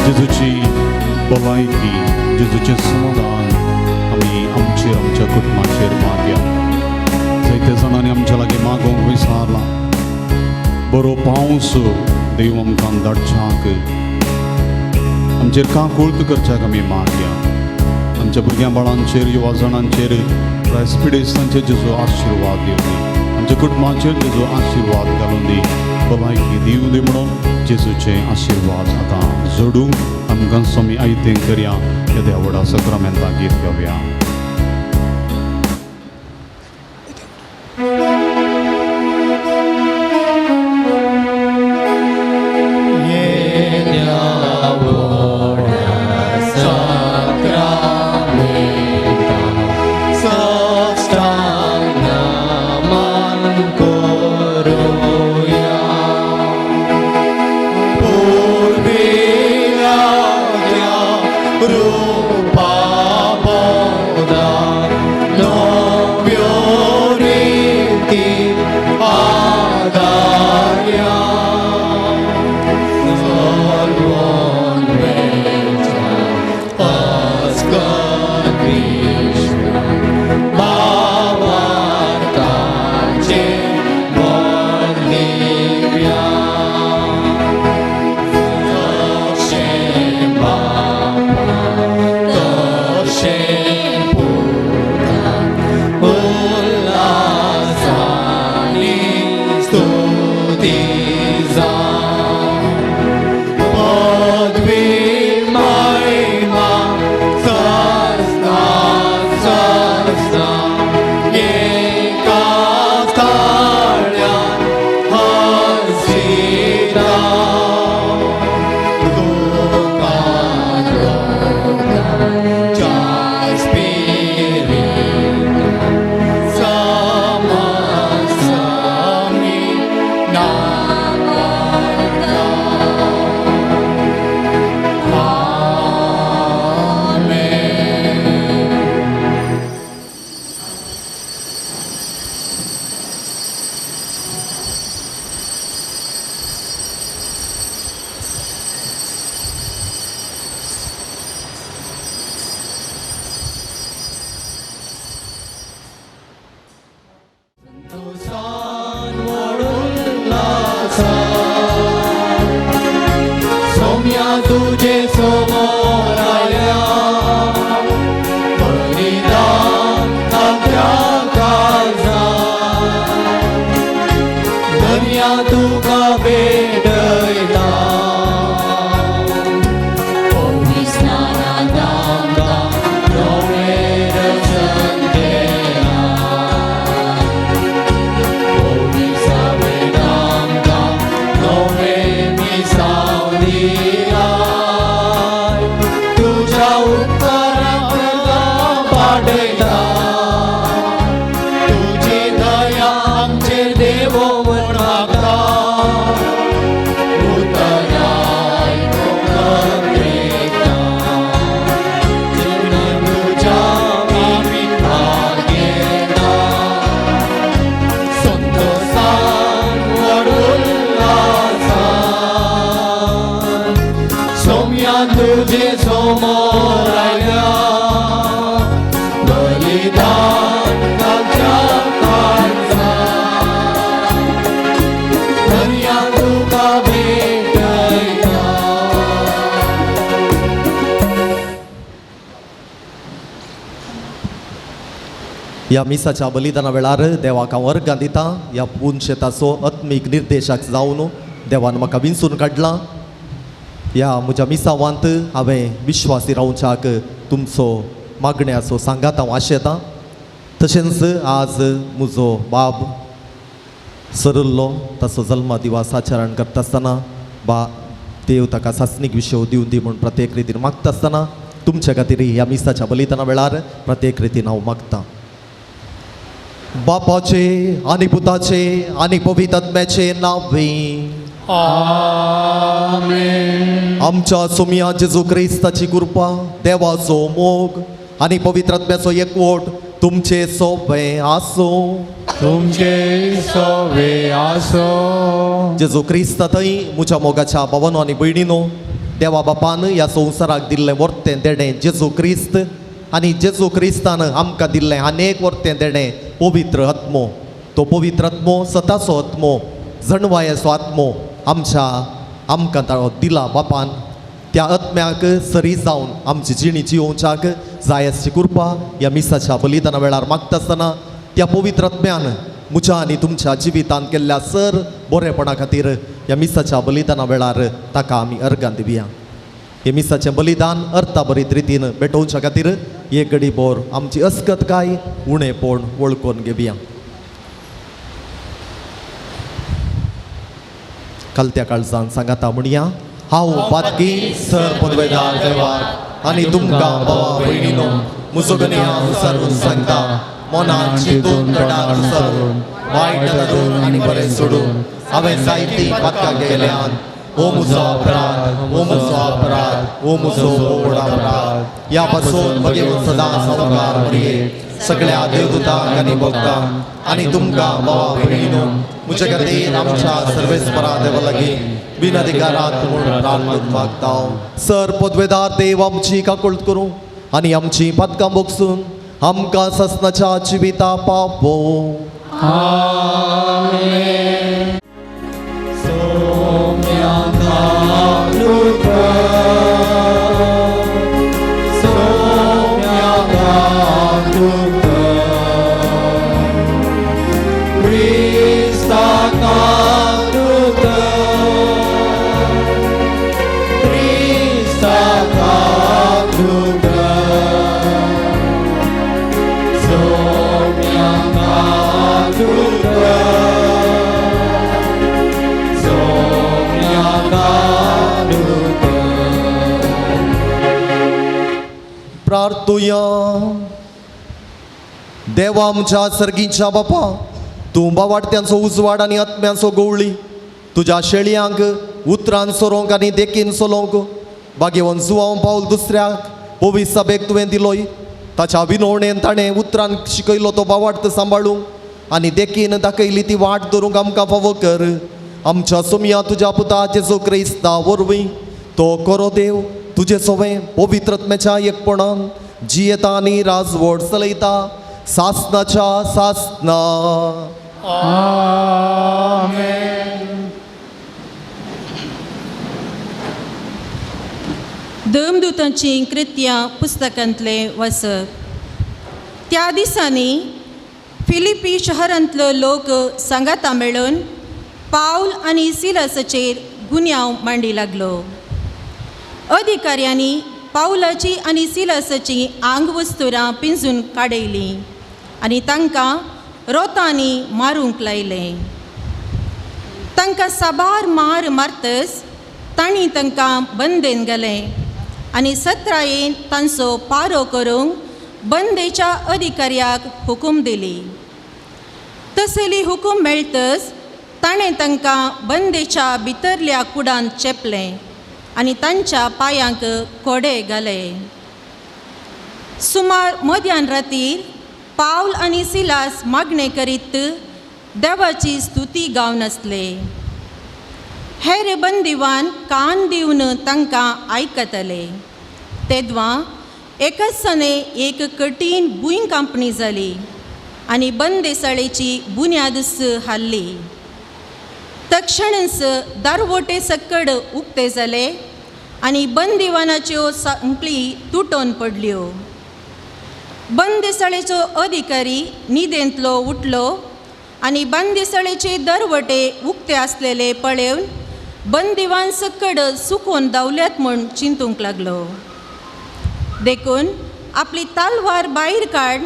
जेजूची भलायकी, जेजूचें समाधान आमी आमचेर, आमच्या कुटुंबाचेर मागया. जायते जाणांनी आमच्या लागीं मागोवंक विसरलां, बरो पावस देव आमकां धाडच्याक, आमचेर काकुळट करच्याक आमी मागया. आमच्या भुरग्यां बाळांचेर, युवा जाणांचेर, क्रायस्ट पिडेस्तांचेर जेजू आशिर्वाद दिवं दी. आमच्या कुटुंबाचेर जेजू आशिर्वाद घालून दी, भलायकी दिवं दी म्हणून जेजूचे आशिर्वाद आतां जोडूंक आमकां स्वामी आयतें करया. येद्या व्हडा सक्रामेंता गीत गावया. ह्या मिसाच्या बलिदाना वेळार देवाक हांव अर्गां दिता. ह्या पुनशेताचो आत्मीक निर्देशक जावन देवान म्हाका विंचून काडला. ह्या म्हज्या मिसावांत हांवें विश्वासी रावच्याक तुमचो मागण्याचो सांगात हांव आशेतां. तशेंच आज म्हजो बाब सरल्लो ताचो जल्म दिवस आचरण करता आसतना बा देव ताका सासणीक विशय दिवन दी म्हूण प्रत्येक रितीन मागता आसतना तुमच्या खातीर ह्या मिसाच्या बलिदाना वेळार प्रत्येक रितीन हांव मागता. बापाचे आनी पुताचे आनी पवित्र आत्म्याचे नांवे आमेन. आमच्या सोमया जेजू क्रिस्ताची कृपा, देवाचो मोग आनी पवित्र आत्म्याचो एकवट तुमचे सोबे आसूं. तुमचे सोवे आसो. जेजू क्रिस्त थंय म्हज्या मोगाच्या भावानो आनी भयणीनो, देवा बापान ह्या संवसाराक दिल्लें वर्तें देणें जेजू क्रिस्त आनी जेजू क्रिस्तान आमकां दिल्लें अनेक वर्तें देणें पवित्र आत्मो, तो पवित्र आत्मो सताचो आत्मो, जणवायेचो आत्मो आमच्या आमकां तो दिला बापान. त्या आत्म्याक सरी जावन आमची जिणी जियोवच्याक जाय आसची कृपा ह्या मिसाच्या बलिदाना वेळार मागता आसतना त्या पवित्र आत्म्यान म्हज्या आनी तुमच्या जिवितांत केल्ल्या सर बरेपणा खातीर ह्या मिसाच्या बलिदाना वेळार ताका आमी अर्गां दिवया. हे मिसाचें बलिदान अर्थाभरीत रितीन भेटोवच्या खातीर एक घडी बोर आमची अस्कत काय उणेपण वळखून घेवया. कलत्या काळजान सांगाता म्हणया, हांव पातकी सर पदवेदार देवाक आनी तुमकां भावा भयणीनो म्हजो गणया सरून सांगता, मनान चिंतून तोंडान सरून वायट धरून आनी बरें सोडून हांवें जायतीं पातकां केल्यान. हो म्हजो अपराध, हो म्हजो अपराध, हो म्हजो व्हड अपराध. ह्या पासून म्हगे सदां सावकार मरये सगळ्या देवदूतांक आनी भक्तांक आनी तुमकां भावा भयणीनो म्हजे खातीर आमच्या सर्वेस्परा देवा लागीं बिनाधिकारात म्हूण प्रार्थना मागता. सर पदवेदार देव आमची काकुळट करूं आनी आमची पातकां भोगसून आमकां ससनाच्या जिविता पावोवं. आमेन. प्रार्थुया. देवा आमच्या सर्गीच्या बापा, तूं बावाट्यांचो उजवाड आनी आत्म्यांचो गवळी तुज्या शेळयांक उतरान सोरोंक आनी देखीन सोलोवंक बागेवन जुवांव पावल दुसऱ्याक पवित्र सभेक तुवें दिलोय. ताच्या विनवणेन ताणें उतरान शिकयलो तो बावाट सांबाळूंक आनी देखीन दाखयली ती वाट धरूंक आमकां फावो कर. आमच्या सोमया तुज्या पुता जेजू क्रिस्ता वरवीं तो करो देव तुजे सोवें पवित्र आत्म्याच्या एकपणान जियेता आनी राजवट चलयता सासनाच्या सासना. आमेन. दमदूतांची कृत्यां पुस्तकांतलें वाचप. त्या दिसांनी फिलिपी शहरांतलो लोक सांगाता मेळून पावल आनी सिलासाचेर गुन्यांव मांडी लागलो. अधिकाऱ्यांनी पावलाची आनी सिलासाची आंगवस्तुरां पिंजून काडयलीं आनी तांकां रोतांनी मारूंक लायलें. तांकां साबार मार मारतच तांणी तांकां बंदेन घालें आनी सत्रायेन तांचो पारो करूंक बंदेच्या अधिकाऱ्याक हुकूम दिली. तसली हुकूम मेळटच ताणें तांकां बंदेच्या भितरल्या कुडांत चेपलें आनी तांच्या पांयांक कोडे घाले. सुमार मध्यान रातीर पावल आनी सिलास मागणें करीत देवाची स्तुती गावन आसले. हेर बंदिवान कान दिवन तांकां आयकतले. तेदवां एकाच सने एक कठीण भूंय कांपणी जाली आनी बंदेसाळेची बुन्यादस हाल्ली. तक्षणच दारवोटे सक्कड उक्ते जाले आनी बंदिवानाच्यो सांकळी तुटोन पडल्यो. बंदेसाळेचो अधिकारी न्हिदेंतलो उठलो आनी बंदिसाळेचे दरवटे उक्ते आसलेले पळेवन बंदिवान सक्कड सुकोवन धांवल्यात म्हूण चिंतूंक लागलो. देखून आपली तालवार भायर काड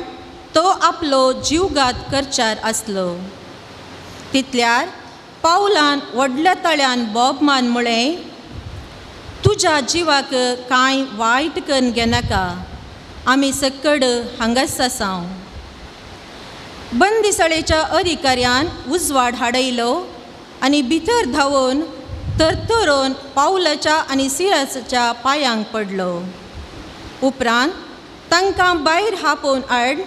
तो आपलो जीवघात करचार आसलो. तितल्यार पावलान व्हडल्या तळ्यान बोब मान म्हळें, तुज्या जिवाक कांय वायट करून घेनाका, आमी सक्कड हांगाच आसाव. बंदिसाळेच्या अधिकाऱ्यान उजवाड हाडयलो आनी भितर धांवून तरतरून पावलाच्या आनी सिराच्या पांयांक पडलो. उपरांत तांकां भायर हापोवन हाड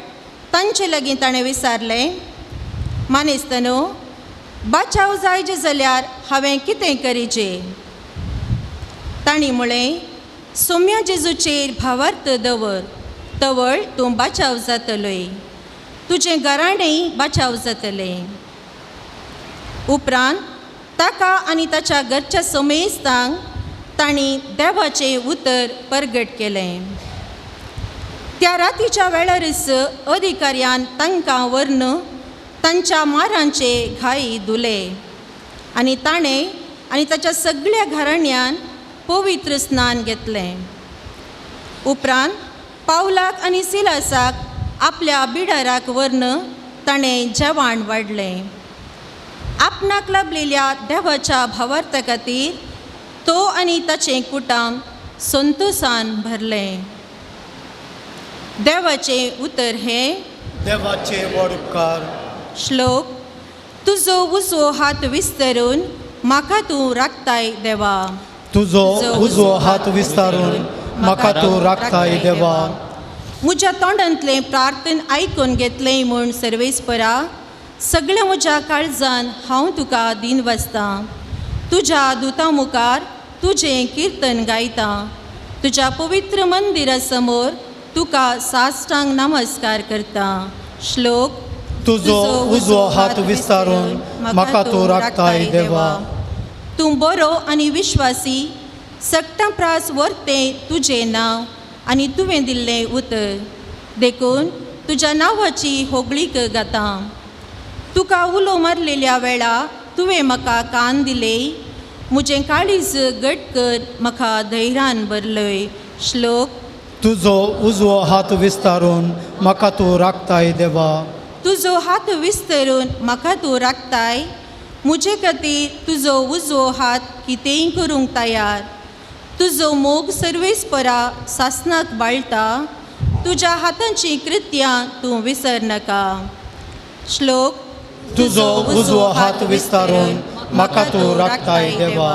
तांचे लागीं ताणें विचारलें, मानेस्तानो, बाचाव जायचे जाल्यार हांवें कितें करीचें? तांणी म्हळें, सोम्या जेजूचेर भावार्थ दवर, तवळ तूं बाचाव जातलोय, तुजें घराणेंय बाचाव जातलें. उपरांत ताका आनी ताच्या घरच्या समेस्तांक तांणी देवाचें उतर परगट केलें. त्या रातीच्या वेळारच अधिकाऱ्यान तांकां व्हरून तांच्या मारांचे घाई धुले आनी ताणें आनी ताच्या सगळ्या घराण्यान पवित्र स्नान घेतलें. उपरांत पावलाक आनी सिलासाक आपल्या बिडाराक व्हरून ताणें जेवण वाडलें. आपणाक लाभलेल्या देवाच्या भावार्था खातीर तो आनी ताचें कुटुंब संतोसान भरलें. देवाचें उतर हें देवाचे व्हड उपकार. श्लोक. तुजो उजवो हात विस्तरून म्हाका तूं राखताय देवा. तुजो उजवो हात विस्तारून म्हाका तूं राखताय देवा. म्हज्या तोंडांतलें प्रार्थन आयकून घेतलें म्हूण सर्वेस्परा, सगळ्या म्हज्या काळजान हांव तुका दीन वाचतां. तुज्या दुतां मुखार तुजें किर्तन गायतां. तुज्या पवित्र मंदिरा समोर तुका साश्टांग नमस्कार करता. श्लोक. तुजो उजवो हात विस्तारून म्हाका तूं राखताय देवा. तूं बरो आनी विश्वासी, सगटां प्रास व्हरतें तुजें नांव आनी तुवें दिल्लें उतर, देखून तुज्या नांवाची होगळीक गाता. तुका उलो मारलेल्या वेळा तुवें म्हाका कान दिले, म्हजें काळीज घट कर म्हाका धैर्यान भरलय. श्लोक. तुजो उजवो हात विस्तारून म्हाका तूं राखताय देवा. तुजो हात विस्तरून म्हाका तूं राखताय, म्हजे खातीर तुजो उजवो हात कितेंय करूंक तयार. तुजो मोग सर्वेस्परा सासनाक बाळटा, तुज्या हातांची कृत्यां तूं विसरनाका. श्लोक. तुजो उजवो हात विस्तारून म्हाका तूं राखताय देवा.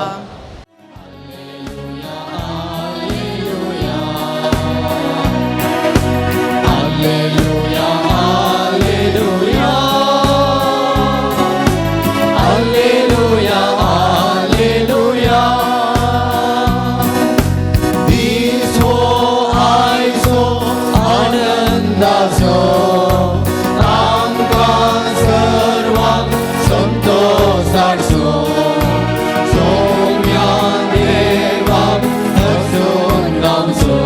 Alleluia, Alleluia, Alleluia, Alleluia. दीस हो आयचो आनंदाचो, आमकां सर्वांक संतोष हाडचो. सोम्या देवाक हसून गावचो,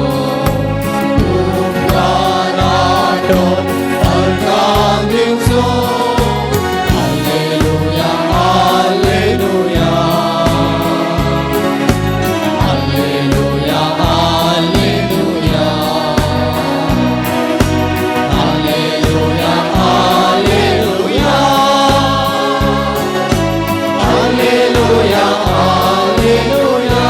उपकार आठोवन अर्घां दिवचो. Alleluia, Alleluia, Alleluia, Alleluia, Alleluia, Alleluia, Alleluia, Alleluia.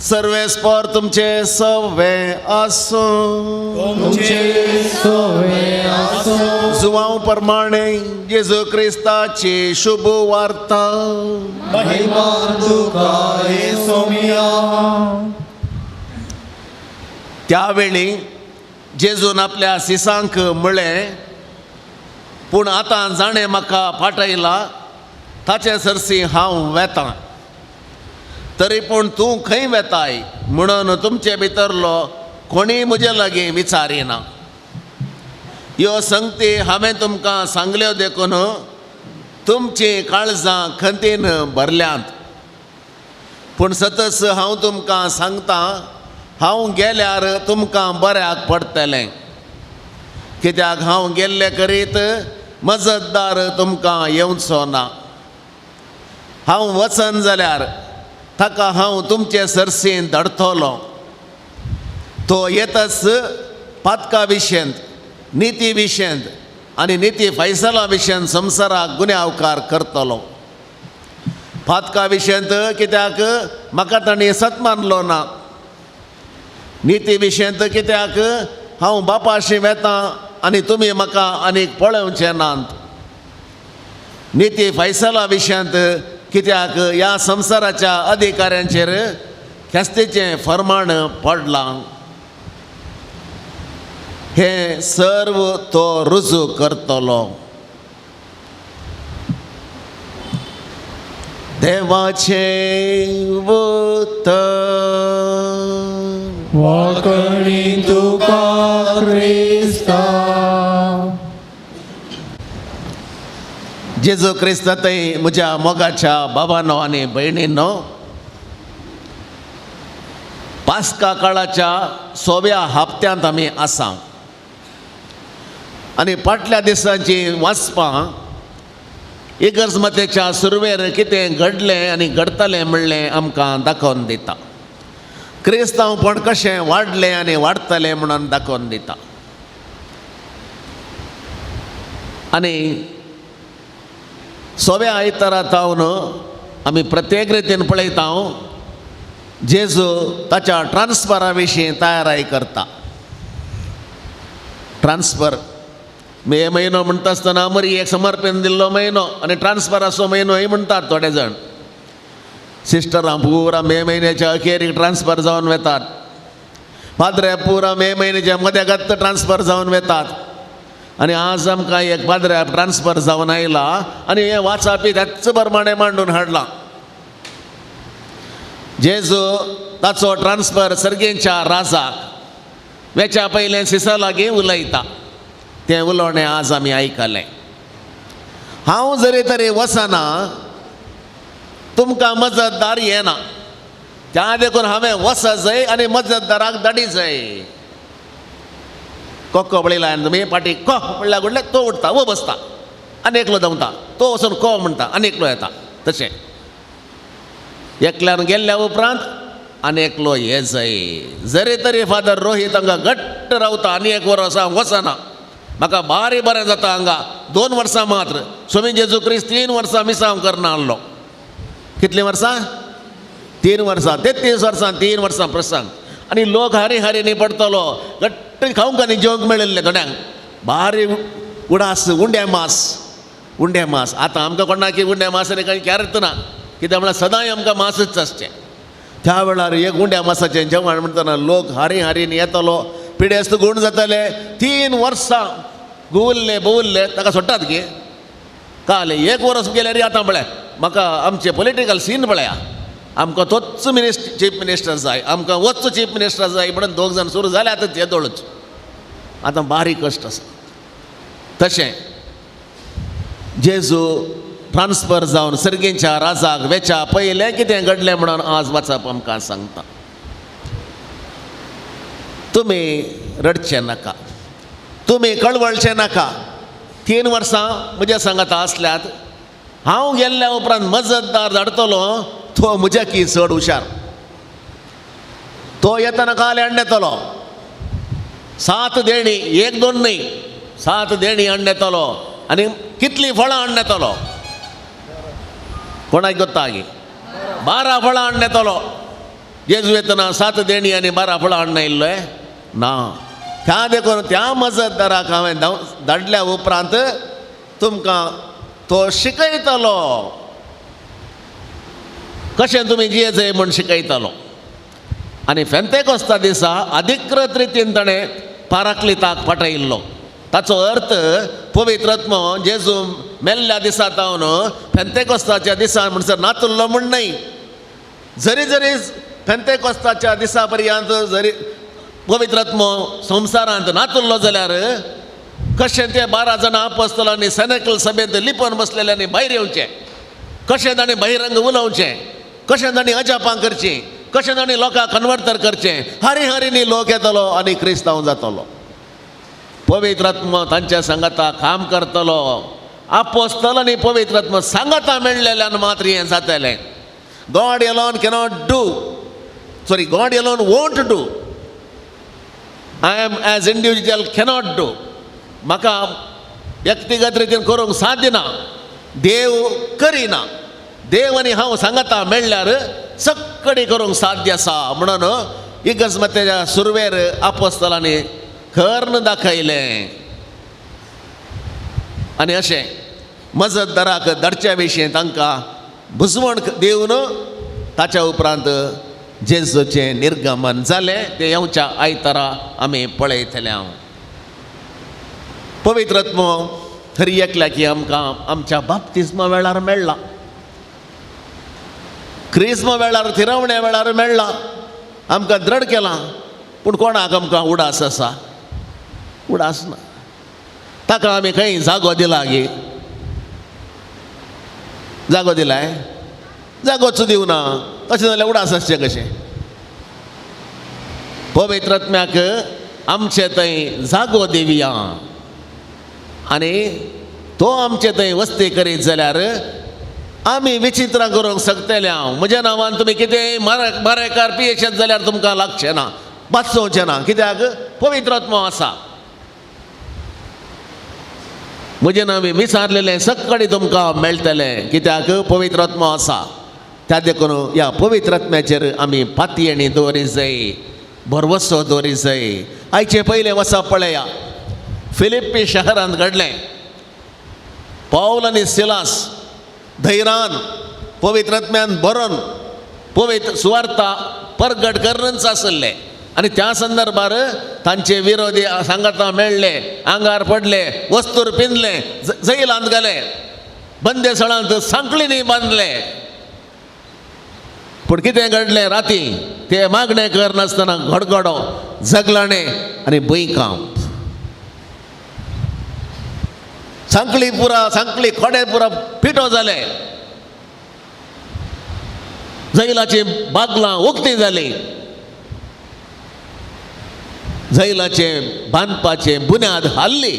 सर्वेस्पर तुमचे सवे आसूं. तुमचे सवे आसूं. जुवांव प्रमाणे जेजू क्रिस्ताची शुभ वार्ता. महिमा तुका हे सोमिया. त्यावेळी जेजून आपल्या सिसांक म्हळें, पूण आतां जाणें म्हाका पाठयला ताचे सरशी हांव वेतां, तरी पूण तूं खंय वेताय म्हणून तुमचे भितरलो कोणीय म्हजे लागीं विचारिना. ह्यो संगती हांवें तुमकां सांगल्यो देखून तुमचीं काळजां खंतीन भरल्यांत. पूण सतच हांव तुमकां सांगतां, हांव गेल्यार तुमकां बऱ्याक पडटलें, कित्याक हांव गेल्ले करीत मजतदार तुमकां येवचो ना. हांव वचन जाल्यार ताका हांव तुमचे सरसीन धाडटलो. तो येतच पातका विशयंत, निती विशयंत आनी निती फैसला विशयंत संवसाराक गुन्यांवकार करतलो. पातका विशयंत कित्याक म्हाका तांणी सत मानलो ना, निती विशयंत कित्याक हांव बापाशी वेतां आनी तुमी म्हाका आनीक पळोवचें नात, निती फैसला विशयंत कित्याक ह्या संवसाराच्या अधिकाऱ्यांचेर ख्यास्तीचें फर्माण पडलां. हें सर्व तो रुजू करतलो. देवाचें उतर. वाकणी तुका क्रिस्ता. जेजू क्रिस्तांतय म्हज्या मोगाच्या बाबानो आनी भयणींनो, पास्का काळाच्या सोव्या हप्त्यांत आमी आसा आनी फाटल्या दिसांची वाचपां इगर्जमतेच्या सुरवेर कितें घडलें आनी घडटलें म्हणलें आमकां दाखोवन दिता. क्रिस्तांवपण कशें वाडलें आनी वाडटलें म्हणून दाखोवन दिता. आनी सोव्या आयतारा तावन आमी प्रत्येक रितीन पळयता जेजू ताच्या ट्रान्सफरा विशीं तयाराय करता. ट्रान्सफर मे म्हयनो म्हणटा आसतना मरी एक समर्पण दिल्लो म्हयनो आनी ट्रान्सफराचो म्हयनोय म्हणटात थोडे जाण. सिस्टरां पुरा मे म्हयन्याच्या अखेरीक ट्रान्सफर जावन वेतात, पाद्रे पुरा मे म्हयन्याच्या मद्यागत ट्रान्सफर जावन वेतात. आनी आज आमकां एक पाद्रे ट्रान्सफर जावन आयला आनी हें वाचापी त्याच प्रमाणें मांडून हाडलां. जेजू ताचो ट्रान्सफर सर्गेंच्या राजाक वेच्या पयलें सिसा लागीं उलयता. तें उलोवणें आज आमी आयकलें. हांव जरी तरी वचना तुमकां मजतदार येना, त्या देखून हांवें वच जाय आनी मजतदाराक धाडी जाय. कोको पळयला तुमी फाटी को म्हणल्यार घडले तो उठता वो बसता आनी एकलो धांवता, तो वचून को म्हणटा आनी एकलो येता. तशें एकल्यान गेल्ल्या उपरांत आनी एकलो ये जाय. जरी तरी फादर रोहीत हांगा घट्ट रावता आनी एक वर्स हांव वचना, म्हाका भारी बरें जाता हांगा. 2 वर्सां मात्र स्वामी जेजू क्रिस्त 3 वर्सां मिसांव करना आहलो. कितलीं वर्सां? 3 वर्सां. 33 वर्सां 3 वर्सां प्रसंग. आनी लोक हारी हारीनी पडटलो घट्ट खावंक आनी जेवंक मेळिल्लें थोड्यांक भारी उडास उंड्या मास उंड्या मास. आतां आमकां कोणाकी उंड्या मास आनी कांय क्यारत ना, कित्याक म्हळ्यार सदांय आमकां मासच आसचें. त्या वेळार एक उंड्या मासाचें जेवण म्हणटना लोक हारी हारीन येतलो, पिडेस्त गूण जाताले. 3 वर्सां गुवल्ले बोवल्ले ताका सोडटात गे काल 1 वर्स गेल्यार आतां पळय म्हाका आमचें पॉलिटिकल सीन पळया, आमकां तोच चीफ मिनिस्टर जाय, आमकां वच चीफ मिनिस्टर जाय म्हणून 2 जाण सुरू जाले. आतां ते दोळच आतां बारीक कश्ट आसा. तशें जेजू ट्रान्सफर जावन सर्गेंच्या राजाक वेच्या पयलें कितें घडलें म्हणून आज वाचप आमकां सांगता. तुमी रडचें नाका, तुमी कळवळचें नाका. 3 वर्सां म्हज्या सांगाता आसल्यात, हांव गेल्ल्या उपरांत मजतदार धाडटलो तो म्हज्या की चड हुशार. तो येतना काल हाडून येतलो 7 देणी, 1 2 न्हय, 7 देणी हाडून येतलो. आनी कितलीं फळां हाडून येतलो कोणाक गोत्ता गी? 12 फळां हाडून येतलो. जेजू येतना 7 देणी आनी 12 फळां हाडून आयिल्लो ना. त्या देखून त्या मजतदाराक हांवें धाडल्या उपरांत तुमकां तो शिकयतलो कशें तुमी जियेचें म्हूण शिकयतलो. आनी फेंतेकोस्ता दिसा अधिकृत रितीन ताणें पाराक्लिताक पाठयिल्लो. ताचो अर्थ पवित्र आत्मो जेजू मेल्ल्या दिसा तावन फेंतेकोस्ताच्या दिसा म्हणसर नातुल्लो म्हूण न्हय, जरी जरी फेंतेकोस्ताच्या दिसा पर्यंत जरी पवित्र आत्मो संवसारांत नातुल्लो जाल्यार कशें ते 12 जाणां आपोस्तलांनी सेनेकल सभेंत लिपोवन बसलेल्यांनी भायर येवचें, कशें ताणें बहिरंग उलोवचें, कशें तांणी अजापां करचीं, कशें तांणी लोकांक कन्वर्टर करचें. हारी हारीनी लोक येतलो आनी क्रिस्तांव जातलो. पवित्र आत्मो तांच्या सांगाता काम करतलो. आपोस्तल आनी पवित्र आत्मो सांगाता मेळ्ळेल्यान मात्र हें जातलें. God alone cannot do, sorry, God alone won't do. I am as individual cannot do. म्हाका व्यक्तिगत रितीन करूंक साध्य ना, देव करिना. देव आनी हांव सांगाता मेळ्ळ्यार सक्कडी करूंक साध्य आसा म्हणून इगर्जमतेच्या सुरवेर आपोस्तलांनी कर्ण दाखयलें. आनी अशें मजतदाराक धाडच्या विशीं तांकां बुजवण दिवन ताच्या उपरांत जेजूचें निर्गमन जालें. तें येवच्या आयतारा आमी पळयतले. हांव पवित्र आत्मो हर एकल्याक आमकां आमच्या बाप्तिस्मा वेळार मेळ्ळा, क्रिस्मा वेळार, थिरवण्या वेळार मेळ्ळा, आमकां द्रड केलां. पूण कोणाक आमकां उडास आसा? उडास ना. ताका आमी खंय जागो दिला गे? जागो दिलाय? जागोच दिवना. तशें जाल्यार उडास आसचें कशें? पवित्र आत्म्याक आमचे थंय जागो दिवया आनी तो आमचे थंय वस्ती करीत जाल्यार आमी विचित्रां करूंक शकतले. हांव म्हज्या नांवान तुमी कितेंय मारेकार पियेशात जाल्यार तुमकां लागचें ना, बाचोवचें ना. कित्याक? पवित्र आत्मो आसा. म्हजें नांव विचारलेलें सकाळीं तुमकां मेळटलें. कित्याक? पवित्र आत्मो आसा. त्या देखून ह्या पवित्र आत्म्याचेर आमी पातयेणी दवरी जाय, भरवसो दवरी जाय. आयचें पयलें वचप पळया, फिलिप्पी शहरांत घडलें. पावल आनी सिलास धैरान पवित्र आत्म्यान भरून पवित्र सुवार्ता परगट करूनच आसले आनी त्या संदर्भार तांचे विरोधी सांगाता मेळ्ळे, आंगार पडले, वस्तूर पिंदले, जैलांत घाले, बंदेसळांत सांकळींनी बांदले. पूण कितें घडलें? राती ते मागणें करनासतना घडघडो, जगलाणें आनी भुंयकांप. सांकळी पुरा, सांकळी खोडे पुरा पिठो जाले. जैलाची बागलां उक्ती जाली. जैलाचे बांदपाचे बुन्याद हाल्ली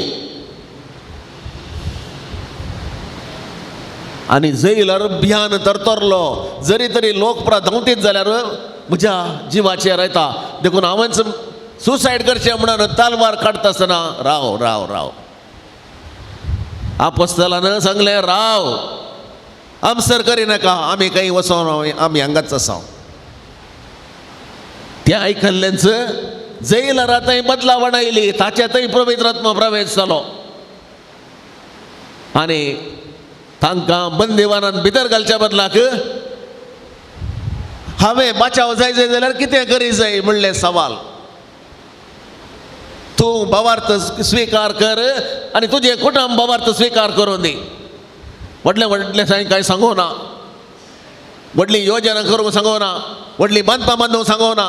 आनी जैलर भियान तरतरलो. जरी तरी लोक पुरा धांवतीत जाल्यार म्हज्या जिवाचेर येता, देखून हांवेंच सुसायड करचें म्हणून तलवार काडटा आसतना राव राव राव. आपोस्तलान सांगलें, राव, आमसर करिनाका, आमी खंय वचोन, आमी हांगाच आसा. तें आयकल्लेंच जैलरा थंय बदलावण आयली, ताचे थंय पवित्र आत्मो प्रवेश जालो आनी तांकां बंदिवानान भितर घालच्या बदलाक हांवें बाचाव जाय जाय जाल्यार कितें करी जाय म्हणलें सवाल. तूं भावार्थ स्विकार कर आनी तुजें कुटुंब भावार्थ स्विकार करूं दी. व्हडलें व्हडलें सारकें कांय सांगू ना, व्हडली योजना करूंक सांगू ना, व्हडली बांदपां बांदूंक सांगू ना.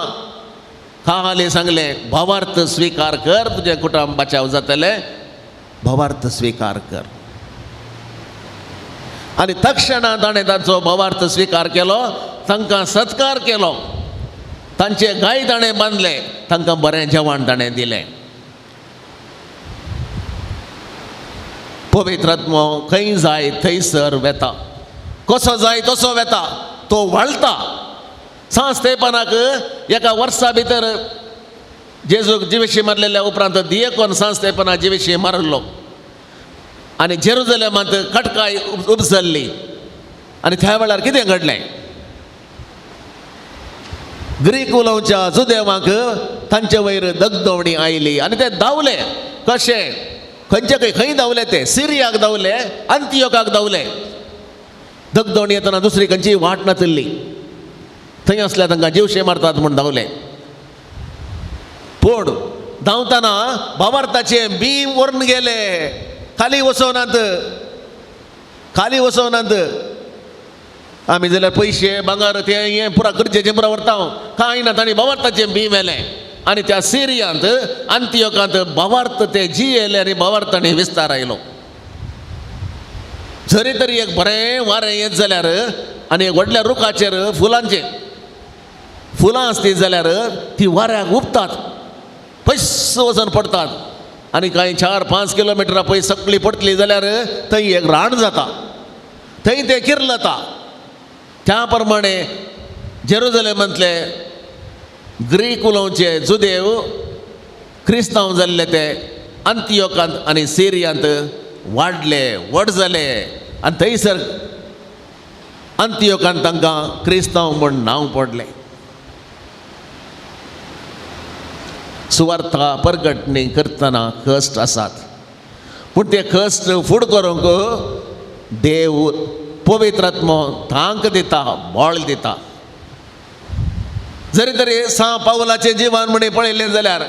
खाली सांगलें, भावार्थ स्विकार कर, तुजें कुटुंब बाचाव जातलें, भावार्थ स्विकार कर. आनी तक्षणा ताणें तांचो भावार्थ स्विकार केलो, तांकां सत्कार केलो, तांचे गाय ताणें बांदले, तांकां बरें जेवण ताणें दिलें. पवित्र आत्मो खंय जाय थंयसर वेता, कसो जाय तसो वेता, तो व्हाळटा. सांस्तेपनाक एका वर्सा भितर जेजूक जिवेशी मारलेल्या उपरांत दियेकोन सांस्तेपना जिवेशी मारलो आनी जेरुजलेमांत खटकाय उपजल्ली. आनी त्या वेळार कितें घडलें? ग्रीक उलोवच्या जुदेवांक तांचे वयर दगदवणी आयली आनी ते धांवले. कशे? खंयचे खंय खंय धांवले ते? सिरियाक धांवले, अंतियोकाक धांवले. दगदवणी येतना दुसरी खंयची वाट नातिल्ली, थंय आसल्यार तांकां जिवशे मारतात म्हूण धांवले. पूण धांवतना भावार्थाचे बी व्हरून गेले, खाली वसोनात, खाली वसोनात. आमी जाल्यार पयशे भांगर ते हें पुरा गरजेचें पुरा व्हरता, कांय ना. तांणी भावार्थाचें बी व्हेलें आनी त्या सिरियांत अंतियोकांत भावार्थ ते जियेले आनी भावार्थांनी विस्तार आयलो. जरी तरी एक बरें वारें येत जाल्यार आनी एक व्हडल्या रुखाचेर फुलांचें फुलां आसती जाल्यार ती वाऱ्याक उबतात, पयस वचून पडटात आनी कांय 4-5 किलोमिटरां पयस सगळी पडटली जाल्यार थंय एक रान जाता, थंय ते किर्लता. त्या प्रमाणे जेरुजलेमांतले ग्रीक उलोवचे जुदेव क्रिस्तांव जाल्ले ते अंतियोकांत आनी सिरियांत वाडले, व्हड जाले आनी थंयसर अंतियोकांत तांकां क्रिस्तांव म्हूण नांव पडलें. सुवार्था परगटणी करतना कश्ट आसात, पूण ते कश्ट फुड करूंक देव पवित्र आत्मो तांक दिता, बळ दिता. जरी तरी सा पावलाचें जिवन म्हणी पळयलें जाल्यार,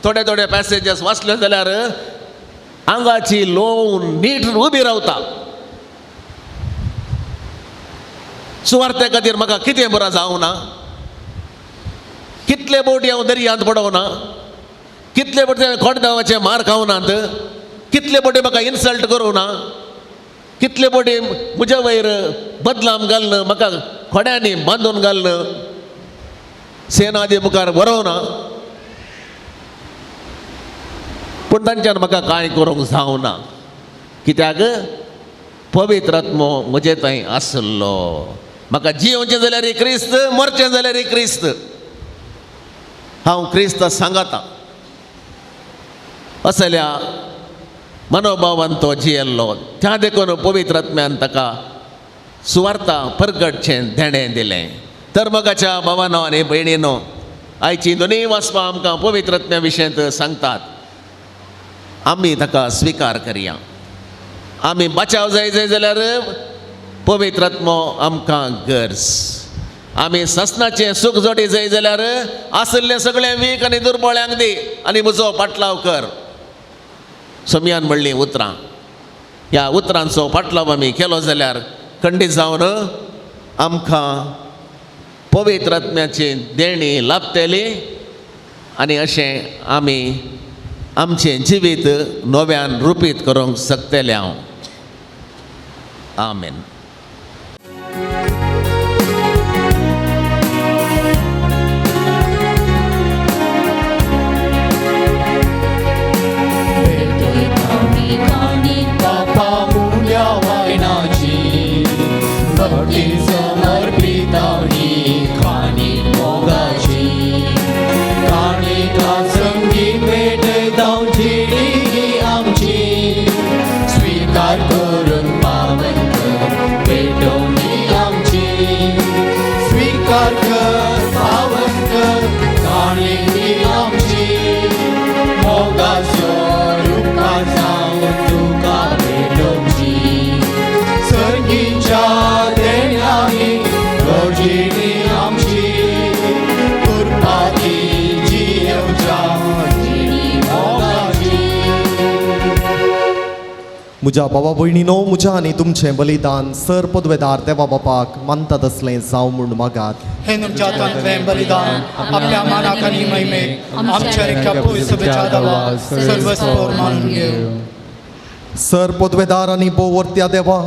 थोडे थोडे पॅसेजीस वाचले जाल्यार आंगाची लोव नीट उबी रावता. सुवार्थे खातीर म्हाका कितें बरो जावना, कितले बोटी हांव दर्यांत पडोवना, कितले बोटी हांवें खोटगांवाचे मार खावनात, कितले बोटी म्हाका इन्सल्ट करूं ना, कितले बोटी म्हज्या वयर बदलाम घालून म्हाका खोड्यांनी बांदून घालून सेनादी मुखार बरोवना, पूण तांच्यान म्हाका कांय करूंक जावना. कित्याक पवित्र आत्मो म्हजे थंय आसलो. म्हाका जियोवचें जाल्यार क्रिस्त, मरचें जाल्यार क्रिस्त, हांव क्रिस्त सांगाता असल्या मनोभावान तो जियेल्लो. त्या देखून पवित्र आत्म्यान ताका सुवार्ता परगटचें देणें दिलें. तर मोगाच्या भावानो आनी भयणीनो, आयची दोनूय वाचपां आमकां पवित्र आत्म्या विशयांत सांगतात. आमी ताका स्विकार करया. आमी बचाव जाय जाय जाल्यार पवित्र आत्मो आमकां गरज. आमी ससनाचें सूख जोडी जाय जाल्यार आशिल्लें सगळें वीक आनी दुर्बळ्यांक दी आनी म्हजो पाटलाव कर. सोमयान म्हणलीं उतरां, ह्या उतरांचो पाटलाव आमी केलो जाल्यार खंडीत जावन आमकां पवित्र आत्म्याची देणी लाभतली आनी अशें आमी आमचें जिवीत नव्यान रुपीत करूंक शकतले हांव. आमेन. म्हज्या बाबा भयणीनो, म्हज्या आनी तुमचें बलिदान सर पदवेदार देवा बापाक मानता तसलें जावं म्हूण मागात. हे तुमच्या हातांतलें बलिदान आपल्या मानाक आनी महिमेक आमच्या रिक्या पवित्र देवा सर्वस्वर मानून घेवं. सर पदवेदार आनी भोववर्त्या देवा,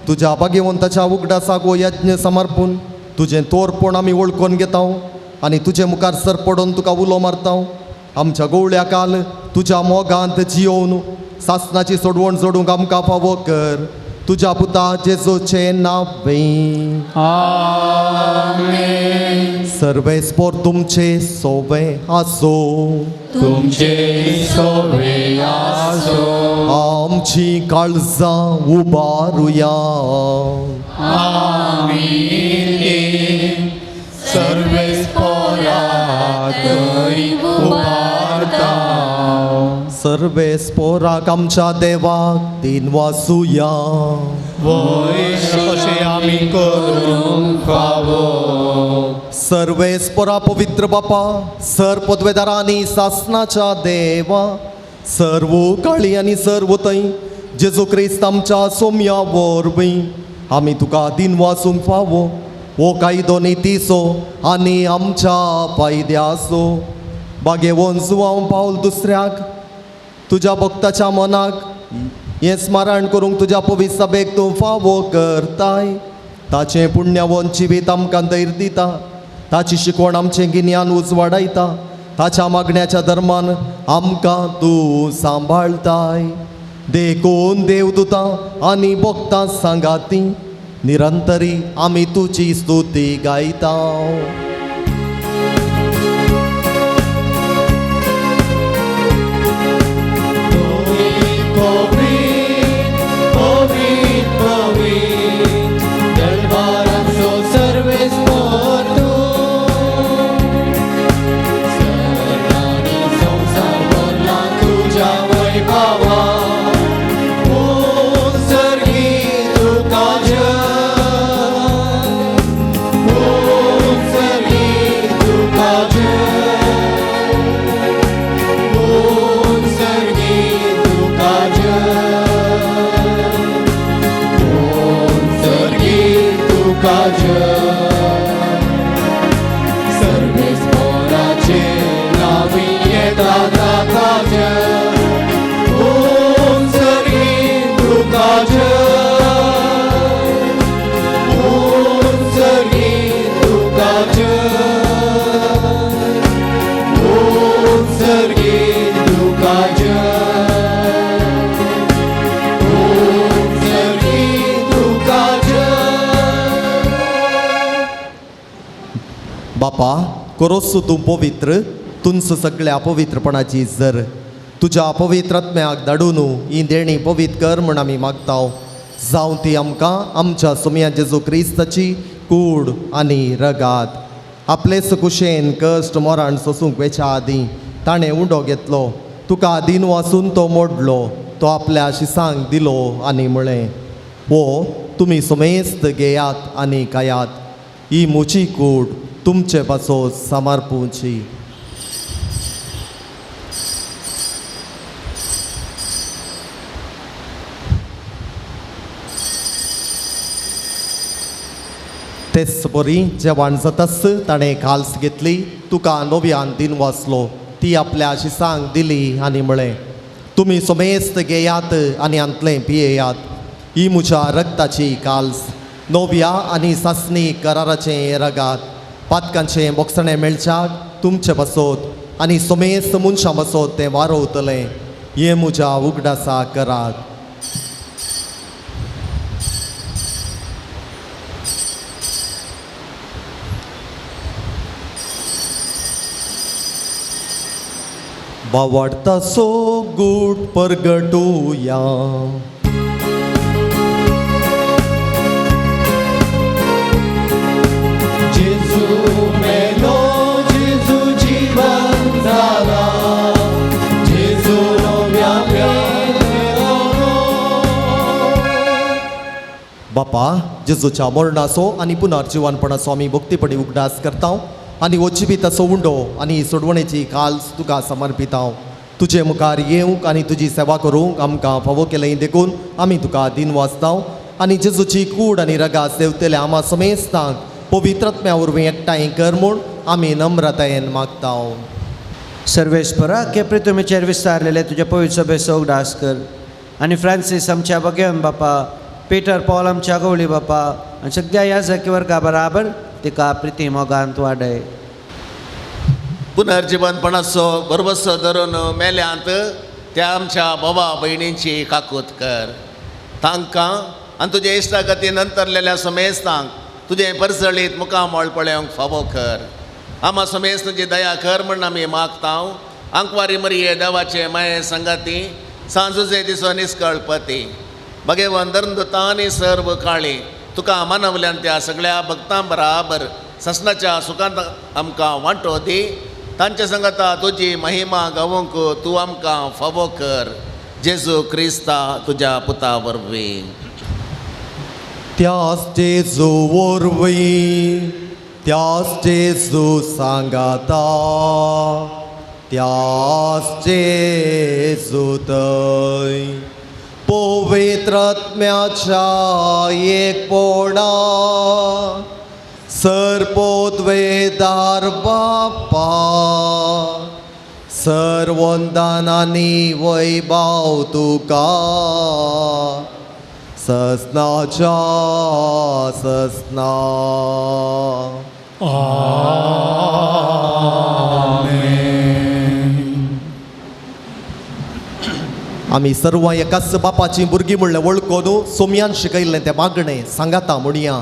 तुज्या भाग्यवंताच्या उगडासाक हो यज्ञ समर्पून तुजें तोरपण आमी वळखून घेता आनी तुजे मुखार सर पडून तुका उलो मारता. आमच्या गोवळ्या काल तुज्या मोगांत जियोवन सासनाची सोडवण जोडूंक आमकां फावो कर. तुज्या पुता जेजूचें नांव. आमेन. सर्वेस्पोर तुमचे सोवे आसो, तुमचे सोवे आसो. आमची काळजां उबारुया. आमी सर्वेस्पोराक उबारता. सर्वेस्पोराक आमच्या देवाक दिन वासुया. वय अशें आमी करूंक फावो. सर्वेस्पोरा पवित्र बापा, सर पदवेदारांनी सासनाच्या देवा, सर्व काळी आनी सर्व थंय जेजू क्रिस्त आमच्या सोम्या वरवीं आमी तुका दिन वासूंक फावो. हो कायदो नितीचो आनी आमच्या फायद्याचो. बागेवन जुवांव पावल दुसऱ्याक तुज्या भक्ताच्या मनाक हें स्मरण करूंक तुज्या पवित्र सभेक तूं फावो करताय. ताचें पुण्यावन जिवीत आमकां धैर्य दिता, ताची शिकवण आमचें गिन्यान उजवाडायता, ताच्या मागण्याच्या धर्मान आमकां तूं सांबाळताय. देखून देवदूतां आनी भक्तां सांगाती निरंतरी आमी तुजी स्तुती गायता. तुका जय, तुका जय. सर्वेस्पोराचे नावी येता ताका जय, उंचगी तुका जय, उंचगी तुका जय, उंचगी तुका जय, उंचगी तुका जय. बापा कोरोसू तूं पवित्र तुंच सगळ्या पवित्रपणाची जर तुज्या पवित्र आत्म्याक धाडून ही देणी पवित्र कर म्हूण आमी मागता. जावं ती आमकां आमच्या सोमया जेजू क्रिस्ताची कूड आनी रगात. आपलेच कुशेन कश्ट मरण सोसूंक वेच्या आदीं ताणें उंडो घेतलो, तुका आदीन वासून तो मोडलो, तो आपल्या शिसांक दिलो आनी म्हळें, हो तुमी समेस्त घेयात आनी खायात, ही म्हजी कूड तुमचे पासो समर्पूची. तेच बरी जेवण जाताच ताणें काल्स घेतली, तुका नव्यान दिन वाचलो, ती आपल्या शिसांक दिली आनी म्हळें, तुमी समेस्त घेयात आनी हांतलें पियेयात, ही म्हज्या रक्ताची काल्स, नव्या आनी सासणी कराराचें रगात, पातकांचें बोगसणें मेळच्याक तुमचे पासत आनी समेस्त मनशां पासत तें वारोवतलें, हें म्हज्या उगडासा करात. बावाडता सो गूट परगटुया. जेजू मेलो, जेजू जीवन जाला, जेजू नव्या मेलो. बापा जेजूच्या मरणाचो आनी पुनर्जिवनपणाचो आमी भक्तीपणी उगडास करता आनी हो जिविताचो उंडो आनी सोडवणेची काल्स तुका समर्पिता. तुजे मुखार येवंक आनी तुजी सेवा करूंक आमकां फावो केलें देखून आमी तुका दिन वाचता आनी जेजूची कूड आनी रगात सेवतल्या आमा समेस्तांक पवित्र आत्म्या वरवीं एकठांय कर म्हूण आमी नम्रतायेन मागता. सर्वेस्परा के प्रितुमीचेर विस्तारलेले तुज्या पवित्र सभेचो उगडास कर आनी फ्रांसीस आमच्या बगेवन बापा, पीटर पॉल आमच्या गवळी बापा आनी सगळ्या ह्या जकी वर्गा बराबर तिका प्रिती मोगांत वाडय. पुनर्जिवनपणाचो बरबसो धरून मेल्यांत त्या आमच्या बाबा भयणींची काकूत कर. तांकां आनी तुजे इश्टागती नंतरलेल्या समेस्तांक तुजें परसळीत मुखामळ पळोवंक फावो कर. आमा समेस्त तुजी दया कर म्हूण आमी मागता. आंकवारी मरिये देवाचे माये संगाती सांजुजे दिसो निस्कळपती भगेवन धर्मदुतां आनी सर्व काळी तुका मानवल्यान त्या सगळ्या भक्तां बराबर ससनाच्या सुखांत आमकां वांटो दी. तांच्या संगता तुजी महिमा गावंक तूं आमकां फावो कर. जेजू क्रिस्ता तुज्या पुता वरवीं. त्यास जेजू वरवीं, त्यास जेजू सांगाता, त्यास जेजू थंय पवित्र आत्म्याच्या एकपणा सर्पोद्वेदार बापा सर्वंदान आनी वैभाव तुका ससनाच्या ससना. आमी सर्वां एकाच बापाची भुरगीं म्हणलें वळखून सोमयान शिकयल्लें तें मागणें सांगाता म्हणया.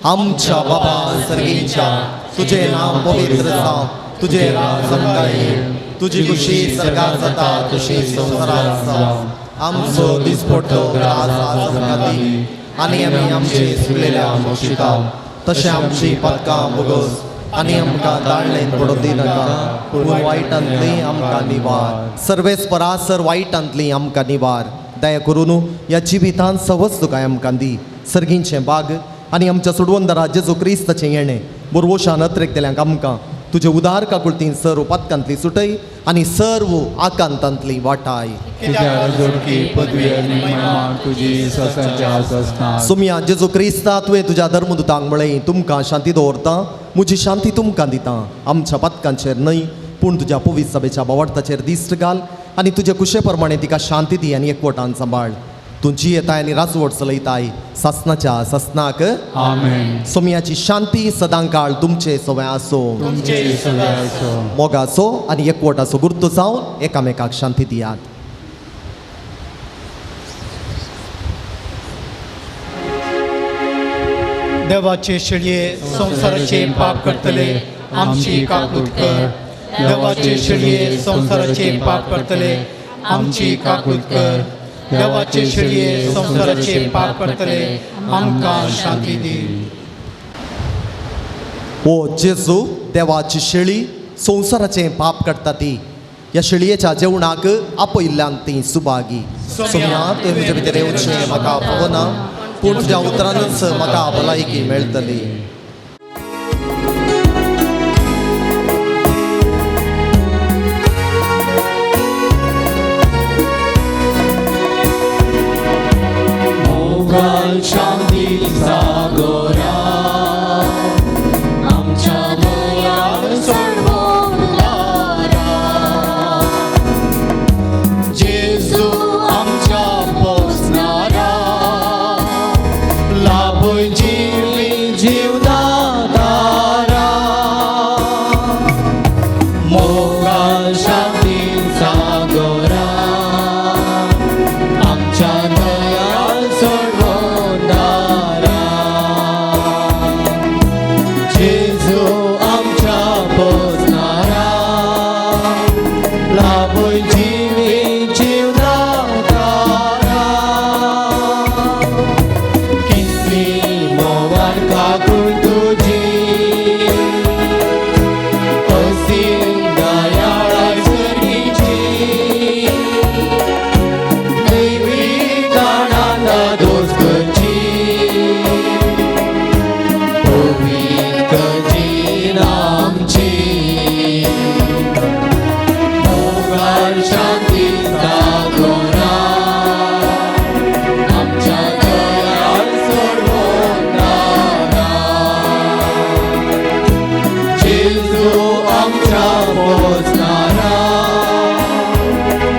आमच्या बाबा सर्गीच्या, तुजें नांव पवित्र जावं, तुजें राज आमकां येवं, तुजी खुशी सर्गात जाता तशी संवसारांत जावं. आमचो दिसपट्टो ग्रास आज आमकां दी आनी आमी आमचे चुकलेल्या बक्षिता तशें आमची पातकां बोगस आनी आमकां दाळणेंत पडूं दिनाका, पूण वायटांतली आमकां निवार. सर्वेस्परा सर वायटांतली आमकां निवार. दया करून ह्या जिवितांत सवस तुका आमकां दी. सर्गींचें बाग आनी आमच्या सोडवंदरा जेजू क्रिस्ताचें येणें बोरवोशान अत्रेकतल्यांक आमकां तुजे उदार काकुळतीन सर्व पातकांतली सुटय आनी सर्व आकांतांतली वाटाय. कित्याक जोडकी पदवी आनी महिमा तुजी ससांच्या ससनाक. सोमया जेजू क्रिस्ता, तुवें तुज्या धर्मदूतांक म्हळें, तुमकां शांती दवरता, म्हजी शांती तुमकां दिता. आमच्या पातकांचेर न्हय पूण तुज्या पवित्र सभेच्या बावडताचेर दिश्ट घाल आनी तुजे कुशे प्रमाणे तिका शांती दी आनी एकवटान सांबाळ. तूं जियेताय आनी राजवट चलयताय सासनाच्या सासनाक. आमेन. सोमयाची शांती सदांकाळ तुमचे सवय आसूं. तुमचे सगळे आसूं. मोगाचो आनी एकवटाचो गुर्तो जावन एकामेकाक शांती दियात. देवाचे शेळये संवसाराचे पाप करतले आमची काकूत कर. देवाचे शेळये संवसाराचे पाप करतले आमची काकूत कर. देवाचे शेळये संवसाराचे पाप करतले आमकां शांती दी. ओ जेजू, देवाची शेळी संवसाराचें पाप काडटा ती, ह्या शेळयेच्या जेवणाक आपयिल्ल्यान ती सुभागी. सोम्या, तुवें म्हजे भितर येवचें म्हाका फावना, पूण तुज्या उतरानच म्हाका भलायकी मेळटली. मोगाल शांती सागोरा आमच्या दयाळ सोडवणारा जेजू आमच्या पोसणारा लाभय जीवी जीवनादारा. मोगाल शांती सागोरा आमच्या दयाळ सोडवणारा जेजू आमच्या पोसणारा लाभय जीवी जीवनादारा. कितली मोवार काकूळ तुजी असीम दयाळाय सर्गीची दैवी काणांना दोस करची पवित्र जीण आमची. मोगाळ शांती सागोरा आमच्या दयाळ सोडवणारा जेजू आमच्या पोसणारा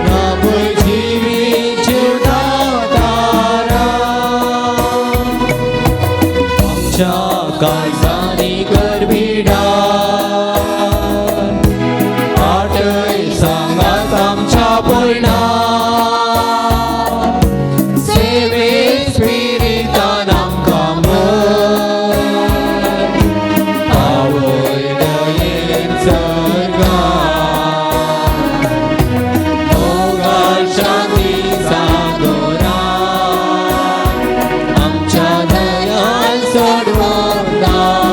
लाभय जीवी जीवनादारा. आमच्या काळजांनी करबिडा आटय सांगात आमच्या पयणा सेवे स्पिरितान आमकां भर आवय दयेन सर्गान. मोगाळ शांती सागोरा आमच्या दयाळ सोडवणारा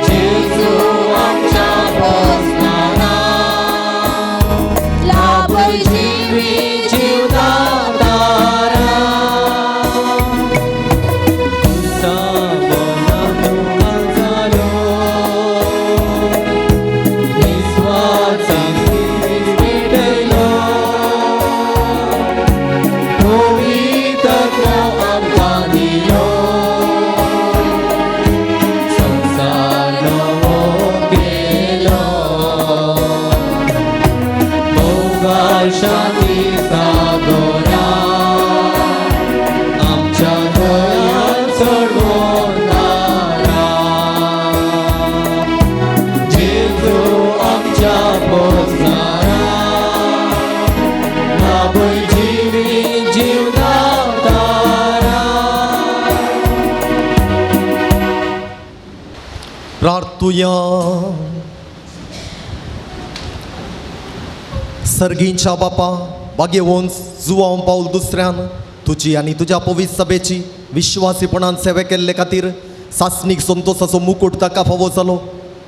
जेजू आमच्या पोसणारा लाभय जीवी जीवनादारा. तुझा बोला जालो विश्वासान पेटयलो पवित्र आमकां दिलो संवसार नवो केलो. मोगाळ शांती सागोरा आमच्या दयाळ सोडवणारा जेजू आमच्या पोसणारा लाभय जीवी जीवनादारा. प्रार्थुया. सर्गींच्या बापा, भाग्यवंत जुवांव पावल दुसऱ्यान तुजी आनी तुज्या पवित्र सभेची विश्वासीपणान सेवे केल्ले खातीर सासणीक संतोसाचो मुकूट ताका फावो जालो.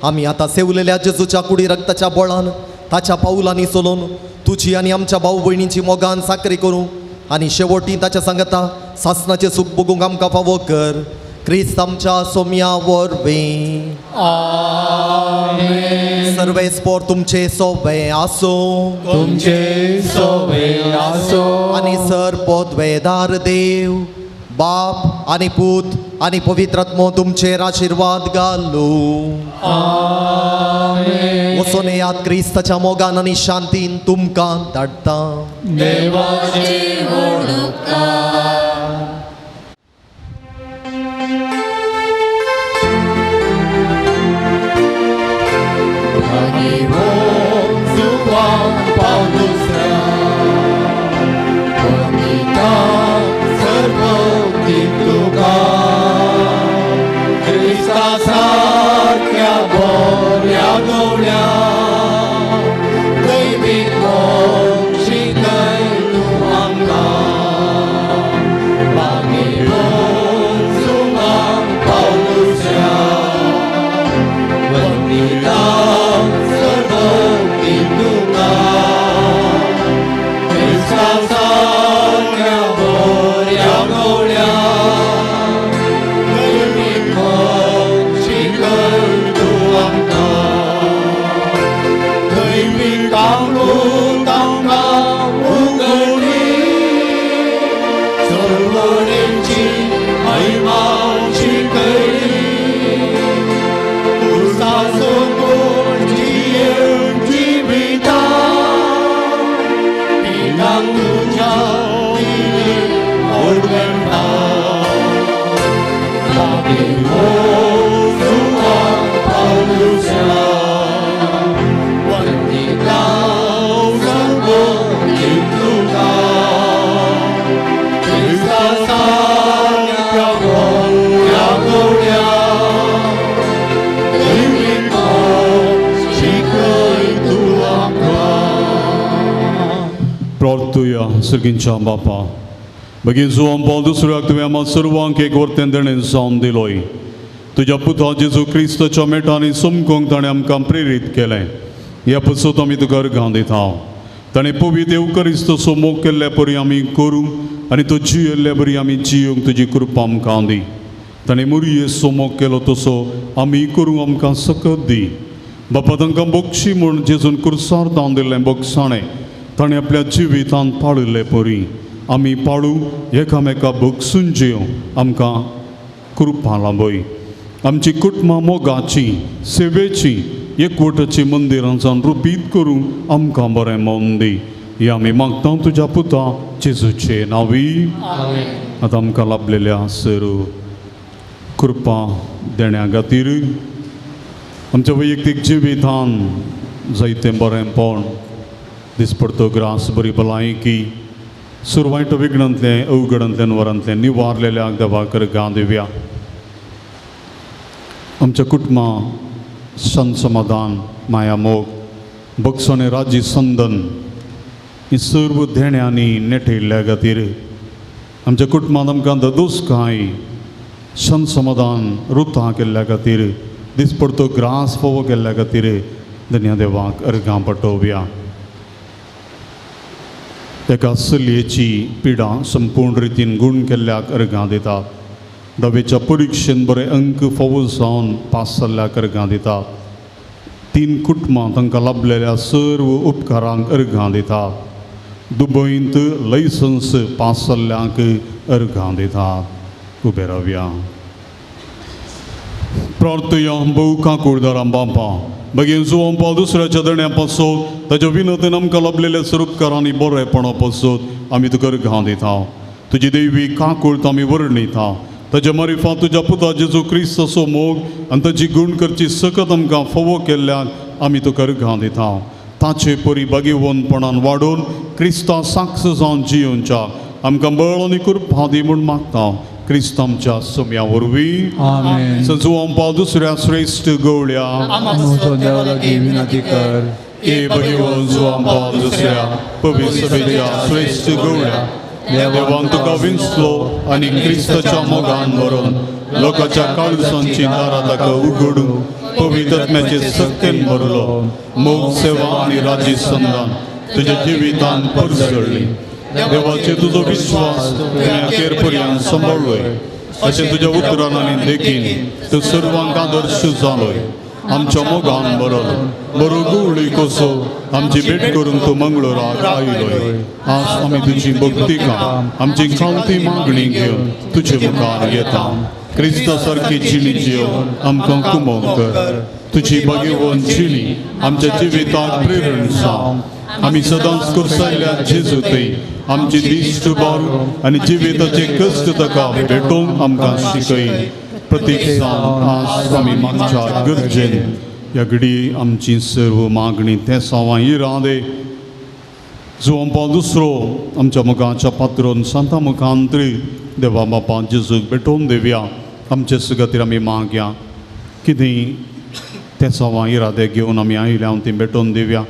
आमी आतां सेवलेल्या जेजूच्या कुडी रक्ताच्या बळान ताच्या पावलांनी चलोवन तुजी आनी आमच्या भाव भयणींची मोगान साकरी करूं आनी शेवटी ताच्या सांगता सासणाचें सूख भोगूंक आमकां फावो कर. क्रिस्त आमच्या सोम्या वरवीं. आमेन. सर्वेस्पोर तुमचे सोबे आसूं. तुमचे सोबे आसो. आनी सर पदवेदार देव बाप आनी पूत आनी पवित्र आत्मो तुमचेर आशिर्वाद घालू. आमेन. वचून येयात क्रिस्ताच्या मोगान आनी शांतीन तुमकां धाडटा. देवाचे सारक्या बऱ्या गवळ्या दैवीक मोग शिकय तूं आमकां. मागीर जुवान पावलुसऱ्या वंदिता सर्वोक्ती तुका. क्रिस्ता सारक्या बऱ्या गवळ्या दैवीक मोग शिकय तूं आमकां. दैवीक कामूत आमकां उगडली चळवळींची महिमा शिकयली. तुळसाचो गुण जियेवन जिविता पिकाक तुज्या दिली ओडगणटा. मागीर जुवान पावलुसऱ्या वंदिता सर्वोक्ती तुका. क्रिस्ता सारक्या बऱ्या गवळ्या दैवीक मोग शिकय तूं आमकां. प्रार्थुया. सर्गींच्या बापा, मागीर जुवान पावल दुसऱ्याक तुवें आमकां सर्वांक एक वर्तें देणें जावन दिलोय. तुज्या पुता जेजू क्रिस्ताच्या मेटांनी समकोंक ताणें आमकां प्रेरीत केलें. ह्या पसत आमी तुका अर्घां दिता. ताणें पवित्र येवकरिस्तचो मोग केल्ले परी आमी करूं आनी तो जियेल्ले बरी आमी जियोंक तुजी कृपा आमकां दी. ताणें मुरयेचो मोग केलो तसो आमी करूं आमकां सकत दी. बापा, तांकां बक्षी म्हूण जेजून कुर्सार धांवन दिल्लें बक्षाणें ताणें आपल्या जिवितांत पाळिल्ले परी आमी पाळू एकामेका बक्षून जियों आमकां कृपा लाभय. आमची कुटुंबां मोगाची सेवेची एकवटाची मंदिरां जावन रुपीत करूं आमकां बरें मन दी. हें आमी मागता तुज्या पुता जेजूचे नांवी. आतां आमकां लाभलेल्या सर कृपा देण्या खातीर आमच्या वैयक्तीक जिवितान जायतें बरेंपण दिसपडतो ग्रास बरी भलायकी सुरवायट विघ्नांतलें अवघडांतल्यान वरांतलें निवारलेल्या देवाक गां दिवया. आमच्या कुटुंबां संत समाधान माया मोग बक्षणे राजी संदन ही सर्व देण्यांनी नेटयल्ल्या खातीर आमच्या कुटुंबांत आमकां ददोसकाय संत समाधान रुतां केल्ल्या खातीर दिसपडतो ग्रास फोवो केल्ल्या खातीर धन्या देवाक अर्घां पटोवया. एका चलयेची पिडा संपूर्ण रितीन गूण केल्ल्याक अर्घां दितात. धावेच्या परिक्षेन बरे अंक फावो जावन पास जाल्ल्याक अर्घां दितात. 3 कुटुंबां तांकां लाभलेल्या सर्व उपकारांक अर्घां दितात. दुबयंत लायसन्स पास जाल्ल्यांक अर्घां दितात. उबे रावया. प्रार्थया. भोव काकुळदारां बापा, मागीर जुवान पावल दुसऱ्याच्या दण्या पासत ताच्या विनोदीन आमकां लाभलेल्या स्वरूपकारांनी बरेपणा पासत आमी तुका अर्घां दिता. तुजी देवी काकुळत आमी वर्णिता. ताच्या मारिफात तुज्या पुता जेजू क्रिस्ताचो मोग आनी ताची गूण करची सकत आमकां फावो केल्ल्यान आमी तुका अर्घां दिता. ताचे परी बागेवनपणान वाडोवन क्रिस्ता साक्ष जावन जियोवच्या आमकां बळ आनी कृपा दी म्हूण मागता. क्रिस्त आमच्या सम्या वरवीं. आमेन. जुवान पावल दुसऱ्या श्रेश्ठ गवळ्या विनंती कर. ए भगवान जुवान पावल दुसऱ्या पवित्र सभेच्या श्रेश्ठ गवळ्या, देवान तुका विंचलो आनी क्रिस्ताच्या मोगान भरून लोकांच्या काळजांची दारां ताका उगडून पवित्र आत्म्याचे सक्तेन भरलो. मोग सेवा आनी राजी संदान तुज्या जिवितान परजळ्ळी. देवाचेर तुजो विश्वास तुवें अखेर पर्यंत सांबाळ्ळोय. अशें तुज्या उतरान आनी देखीन तूं सर्वांक आदर्श जालोय. आमच्या मोगान बरो बरो गुवळी कसो आमची भेट करून तूं मंगळूराक आयलोय. आज आमी तुजी भक्तिका आमची खावती मागणी घेवन तुजे मुखार येता. क्रिस्ता सारकी जिणी जियोवन आमकां कुमोक कर. तुजी भाग्यवंत जिणी आमच्या जिविताक प्रेरण जावं. आमी सदांच कुर्सायल्या जेजू थंय आमची दिश्ट बारू आनी जिविताचे कश्ट ताका भेटोवंक आमकां शिकय. प्रतीक जावन आज आमी मागच्या गरजेन ह्या घडी आमची सर्व मागणी तें सवां इरादे जुवांपा दुसरो आमच्या मुखाच्या पात्रोन सांता मुखांतरी देवा बापा जेजूक भेटोवन दिवया. आमचे खातीर आमी मागया कितें तें सवां इरादे घेवन आमी आयल्या तीं भेटोवन दिवया.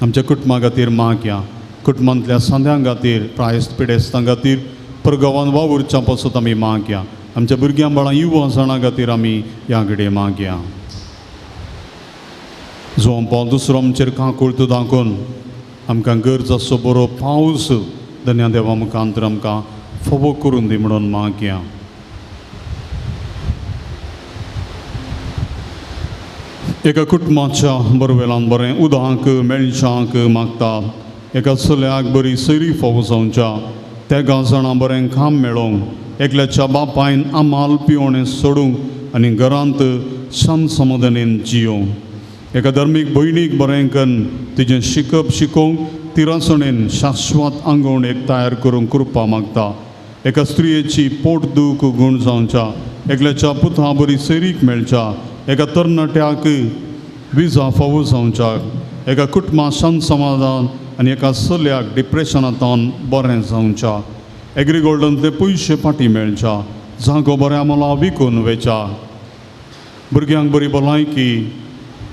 आमच्या कुटुंबा खातीर मागया, कुटुंबांतल्या सांद्यां खातीर, प्रायस्त पिडेस्तां खातीर, परगांवान वावुरच्या पासत आमी मागया. आमच्या भुरग्यां बाळां युवा जाणां खातीर आमी ह्या घडये मागया. जुवांपा दुसरो आमचेर काकुळट दाखोवन आमकां गरज आसचो बरो पावस धन्या देवा मुखांतर आमकां फावो करून दी म्हणून मागया. एका कुटुंबाच्या बरवेलान बरें उदक मेळच्याक मागता. एका चल्याक बरी सैरी फावो जावच्या, तेगां जाणां बरें काम मेळोवंक, एकल्याच्या बापायन आमाल पिवणें सोडूंक आनी घरांत शांत समाधानेन जियोवंक. एका धर्मीक भयणीक बरें कन्न तिजें शिकप शिकोवंक तिरासणेन शाश्वत आंगवण एक तयार करूंक कृपा मागता. एका स्त्रियेची पोट दूख गूण जावच्या, एकल्याच्या पुता बरी सैरीक मेळच्या, एका तरणाट्याक विजा फावो जावच्या, एका कुटुंबा शांत समाधान आनी एका चल्याक डिप्रेशनांतल्यान बरें जावच्या. एग्री गोल्डनतले पयशे फाटीं मेळच्या, जागो बऱ्या मोला विकून वेच्या. भुरग्यांक बरी भलायकी,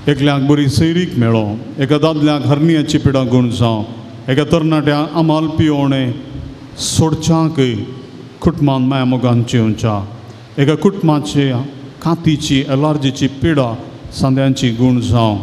एकल्याक बरी सैरीक मेळो, एका दादल्याक हरनियाची पिडा गूण जावं, एका तरणाट्याक आमाल पिवणें सोडच्याक कुटुंबान माया मोगान जिवच्या, एका कुटुंबाची कातीची एलर्जीची पिडा सांद्यांची गूण जावं,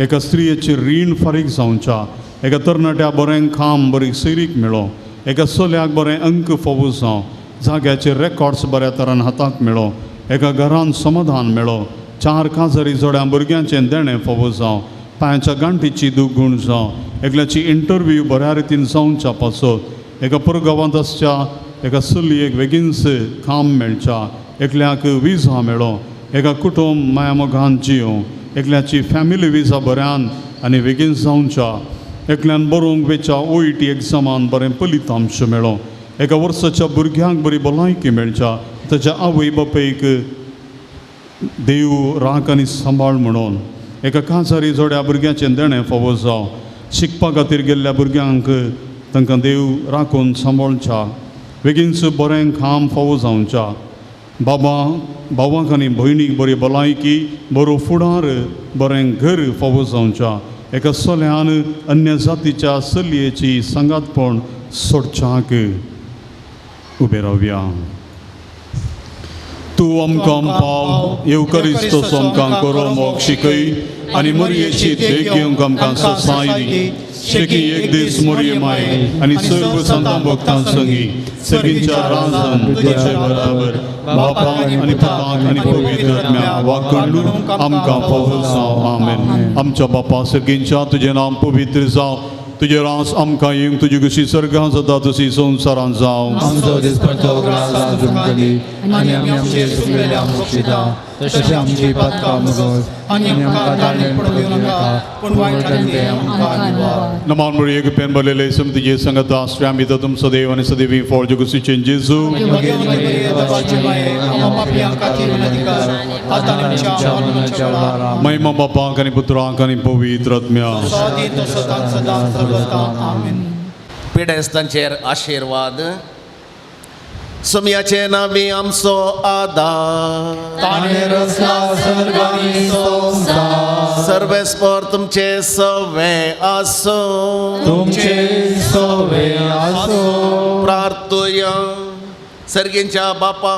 एका स्त्रियेची रीण फारीक जावच्या, एका तरणाट्या बरें काम बरी सैरीक मेळो, एका चल्याक बरें अंक फावो जावं, जाग्याचे रेकॉर्ड्स बऱ्या तरान हाताक मेळो, एका घरान समाधान मेळो, चार काजरी जोड्या भुरग्यांचें देणें फावो जावं, पांयाच्या गांठीची दूख गूण जावं, एकल्याची इंटरव्यू बऱ्या रितीन जावच्या पासत, एका परगांवांत आसच्या एका चलयेक बेगीनच काम मेळच्या, एकल्याक विजा मेळो, एका कुटुंब माया मोगान जियों, एकल्याची फॅमिली विजा बऱ्यान आनी बेगीन जावच्या, एकल्यान बरोवंक वेच्या OET एग्जामान बरें फलितांश मेळो, एका वर्साच्या भुरग्यांक बरी भलायकी मेळच्या, ताच्या आवय बापायक देव राख आनी सांबाळ म्हणून, एका काजारी जोड्या भुरग्याचें देणें फावो जावं, शिकपा खातीर गेल्ल्या भुरग्यांक तांकां देव राखून सांबाळच्या, बेगीनच बरें काम फावो जावच्या, बाबा भावाक आनी भयणीक बरी भलायकी, बरो फुडार, बरें घर फावो जावच्या, एका चल्यान अन्य जातीच्या चलयेची सांगातपण सोडच्याक उबें रावया. तूं आमकां पाव येवकरिस्तो आमकां करो मोग शिकय आनी मरयेची देख घेवंक आमकां सोसाय दी. शेकी एक दीस मोरये माय आनी सर्व संतां भक्तां संगी सगळींच्या राजान तुजे बराबर बापाक आनी पुताक आनी पवित्र आत्म्याक वाकडून आमकां फावो जावं. आमेन. आमच्या बापा सगळींच्या तुजें नांव पवित्र जावं, तुजें रास आमकां येवंक, तुजी कशी सर्गां जाता तशी संवसारांत जावं. आमचो दिसपडतो ग्रास आज आमकां दी आनी आमी आमचे चुकलेले बक्षिता तशें आमची पातकां मुगोस आनी आमकां ताणें पडूं दिवं नाका पूण वायटांतलें आमकां निवार. नमान मरिये कृपेन भरलेले समतीचे संगत आश्रय आमी तुमचो देव आनी सदैवी फळ जगुसीचें जेजू. मागीर मरिये देवाची माये आमकां पापयां खातीर विनंती कर आतां आनी आमच्या मरणाच्या वेळार. महिमा बापाक आनी पुत्राक आनी पवित्र आत्म्याक. सदी तो सदां सदां सर्वता. आमेन. पिडेस्तांचेर आशिर्वाद. सुमयाचे नावी आमचो आदार, ताणें रचला सर्ग आनी संवसार, सर्वेस्पर तुमचे सवे आसूं, तुमचे सवे आसूं. प्रार्थुया. सर्गींच्या बापा,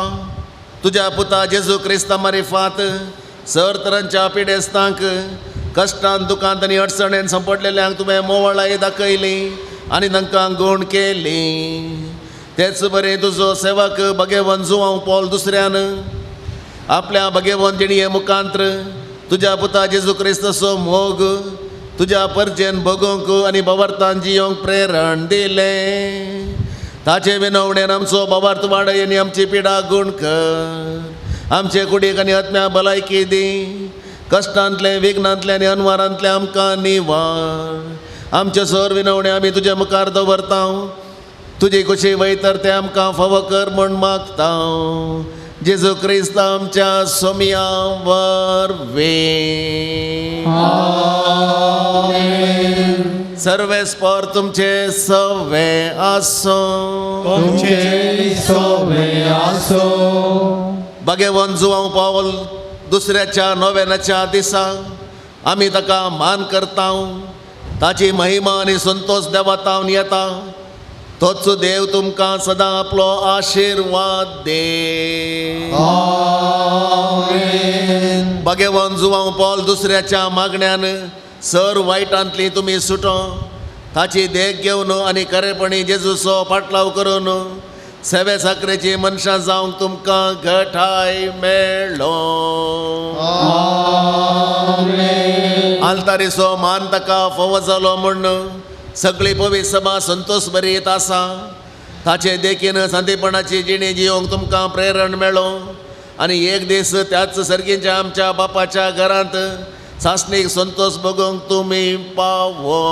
तुज्या पुता जेजू क्रिस्ता मारिफात सर तरांच्या पिडेस्तांक कश्टान दुकांत आनी अडचणेन सांपडलेल्यांक तुवें मोवळाय दाखयली आनी तांकां गूण केली. तेच बरें तुजो सेवक भगेवन जुवांव पॉल दुसऱ्यान आपल्या भगेवन जिणये मुखांत्र तुज्या पुता जेजू क्रिस्ताचो मोग तुज्या परजेन भोगोवंक आनी भवार्थान जियोंक प्रेरण दिलें. ताचे विनवणेन आमचो भवार्थ वाडय आनी आमची पिडा गुण कर. आमचे कुडीक आनी आत्म्या भलायकी दी. कश्टांतलें विघ्नांतलें आनी अनवारांतलें आमकां निवार. आमचे सर विनवणे आमी तुज्या मुखार दवरता. तुजी खुशी वयतर तें आमकां फावो कर म्हूण मागता. जेजू क्रिस्त आमच्या सोमया वरवीं. सर्वेस्पर तुमचे सवे आसूं. तुमचे सवे आसूं. भगेवन जुवांव पावल दुसऱ्याच्या नोवेनाच्या दिसा आमी ताका मान करता. ताची महिमा आनी संतोश देवातावन येता. तोच देव तुमकां सदां आपलो आशिर्वाद दे. भगेवन जुवांव पॉल दुसऱ्याच्या मागण्यान सर वायटांतली तुमी सुटो. ताची देख घेवन आनी खरेपणी जेजूचो पाटलाव करून सेवे साकरेची मनशां जावंक तुमकां घटाय मेळ्ळो. आल्तारीचो मान ताका फावो जालो म्हूण सगळी पवित्र सभा संतोश बरीत आसा. ताचे देखीन सांतेपणाची जिणी जियोंक तुमकां प्रेरण मेळो आनी एक दीस त्याच सर्गीच्या आमच्या बापाच्या घरांत सासणीक संतोश भोगोवंक तुमी पावो.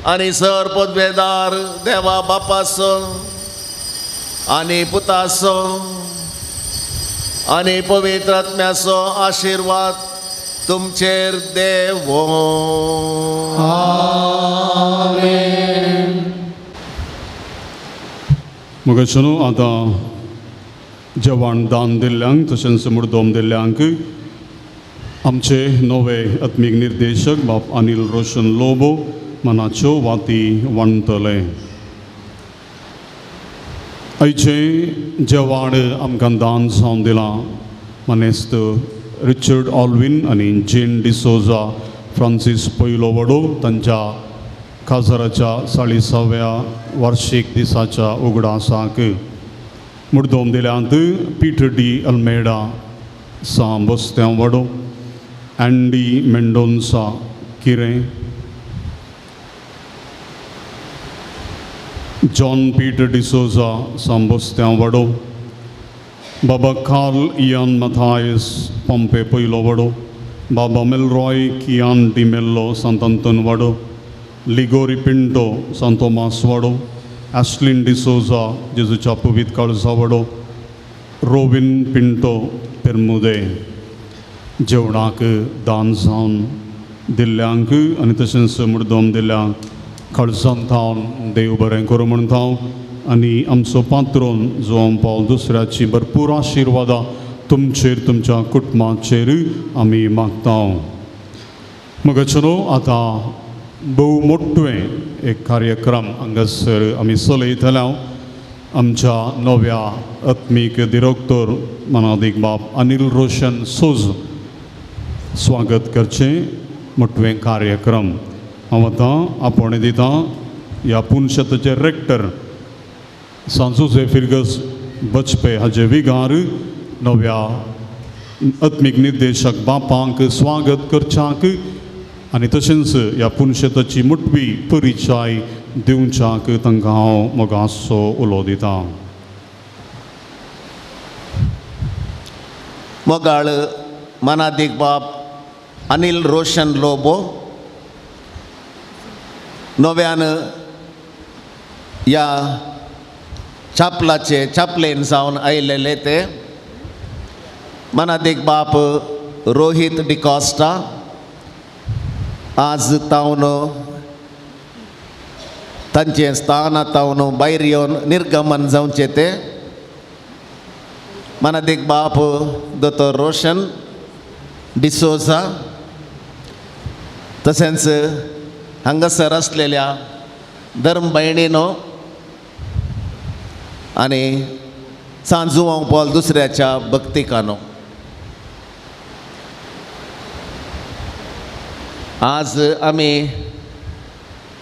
आनी सर पदवेदार देवा बापाचो आनी पुताचो आनी पवित्र आत्म्याचो आशिर्वाद तुमचेर देवो. मगचनो आतां जेवण दान दिल्ल्यांक तशेंच मुर्दोम दिल्ल्यांक आमचे नवे आत्मीक निर्देशक बाप अनिल रोशन लोबो मनाच्यो वाती वांटले. आयचें जेवण आमकां दान जावन दिलां मानेस्त रिचर्ड ऑल्विन आनी जेन डिसोजा फ्रांसीस पयलो वडो तांच्या काजाराच्या चाळिसाव्या वार्षीक दिसाच्या उगडासाक. मुर्दोम दिल्यांत पीटर डी अल्मेडा सां बोस्त्यां वडो, अँडी मेंडोन्सा किरें, जॉन पीटर डिसोजा सांबोस्त्यां वडो, बाबा कार्ल इयान मथायस पंपे पयलो वडो, बाबा मेलरॉय कियान डिमेल्लो सांत अंतन वडो, लिगोरी पिंटो सांतोमास वडो, ॲस्लिन डिसोजा जेजूच्या पवित्र काळजा वडो, रोविन पिंटो पेरमुदे. जेवणाक दान जावन दिल्ल्यांक आनी तशेंच मुर्दोम दिल्ल्यांक काळजान थावन देव बरें करूं म्हणटा आनी आमचो पात्रोन जुवांव पावल दुसऱ्याची भरपूर आशिर्वादां तुमचेर तुमच्या कुटुंबाचेर आमी मागता. मगचनो आतां भोव मोटवें एक कार्यक्रम हांगासर आमी चलयतले. आमच्या नव्या आत्मीक दिरोक्तर मनादीक बाप अनिल रोशन सोज स्वागत करचें मोटवें कार्यक्रम. हांव आतां आपोवणें दितां ह्या पुनशताचे रेक्टर सांजोजे फिर्गस बचपे हाजे विगार नव्या आत्मीक निर्देशक बापांक स्वागत करच्याक आनी तशेंच ह्या पुनशताची मोटवी परिचय दिवच्याक तांकां हांव मोगाचो उलो दितां. मोगाळ मनादीक बाप अनिल रोशन लोबो नव्यान ह्या छापलाचे छापलेन जावन आयलेले ते मनादीक बाप रोहीत डिकॉस्टा आज तावन तांचें स्थान तावन भायर येवन निर्गमन जावचें ते मनादीक बाप दोतोर रोशन डिसोजा तशेंच हांगासर आसलेल्या धर्म भयणीनो आनी सांजुवांव पॉल दुसऱ्याच्या भक्तिकानो, आज आमी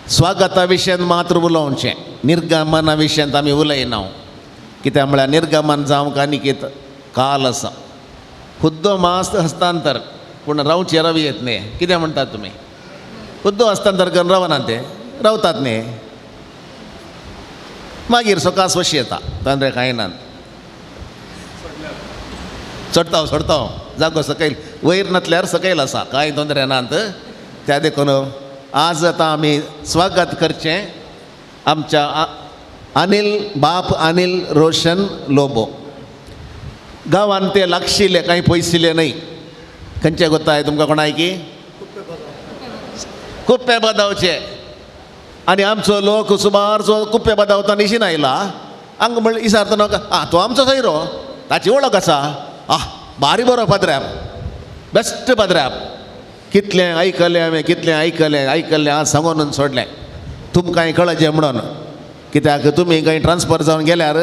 स्वागता विशयान मात्र उलोवचें, निर्गमना विशयांत आमी उलयना. कित्याक म्हळ्यार निर्गमन जावंक आनी कित काल आसा. खुद्दो मास हस्तांतर पूण रावचें राव येत न्ही. कितें म्हणटात तुमी? खुद्दो हस्तांतर करून रावना, ते रावतात न्ही. मागीर सकाळ वशी येता, तांदळे कांय ना. चडता सोडता जागो सकयल वयर नातल्यार सकयल आसा, कांय तोंदरे नात. त्या देखून आज आतां आमी स्वागत करचें आमच्या अनिल बाप अनिल रोशन लोबो. गांवान ते लागशिल्ले, कांय पयसिल्ले न्हय. खंयचे गोताय तुमकां कोणायकी कुप्पे बदावचे. आनी आमचो लोक सुमारचो कुप्पे बदावता निशीन आयला. हांगा म्हणल्यार इसारता नाका, आं तो आमचो सोयरो, ताची वळख आसा, आह बारी बरो पाद्र्याप, बेस्ट पाद्र्याप. कितलें आयकलें हांवें, कितलें आयकलें आयकलें, आज सांगून सोडलें. तुमकांय कळचें म्हणून, कित्याक तुमी खंय ट्रान्सफर जावन गेल्यार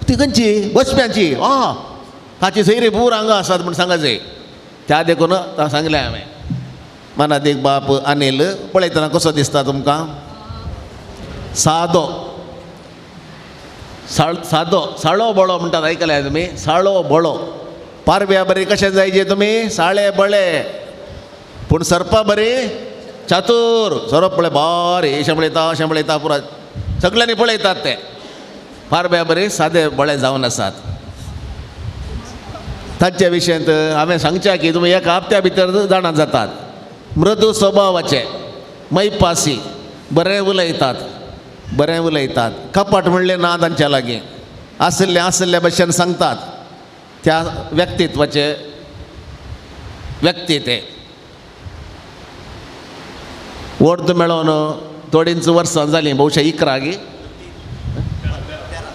ती खंयची बसप्यांची, आं ताची सैरी पूर हांगा आसात म्हूण सांगा जाय. त्या देखून सांगलें हांवें. मनादीक बाप अनिल पळयतना कसो दिसता तुमकां? सादो सादो साळो बळो म्हणटात, आयकले तुमी? साळो बळो. पारव्या बरी कशें जायचे तुमी? साळे बळे. पूण सर्पा बरी चातूर. सोरोप पळय बारी शेंबळयता शेंबळयता पुरा सगळ्यांनी पळयतात ते. पारव्या बरी सादे बळे जावन आसात. तांच्या विशयांत हांवें सांगचें की तुमी एका हप्त्या भितर जाणा जातात. मृदू स्वभावाचे, मैपासी, बरें उलयतात, बरें उलयतात. कपट म्हणलें ना तांच्या लागीं, आशिल्लें आशिल्ल्या भशेन सांगतात. त्या व्यक्तित्वाचे व्यक्ती ते. वर्द मेळोवन थोडींच वर्सां जालीं, बहुशा 11 गी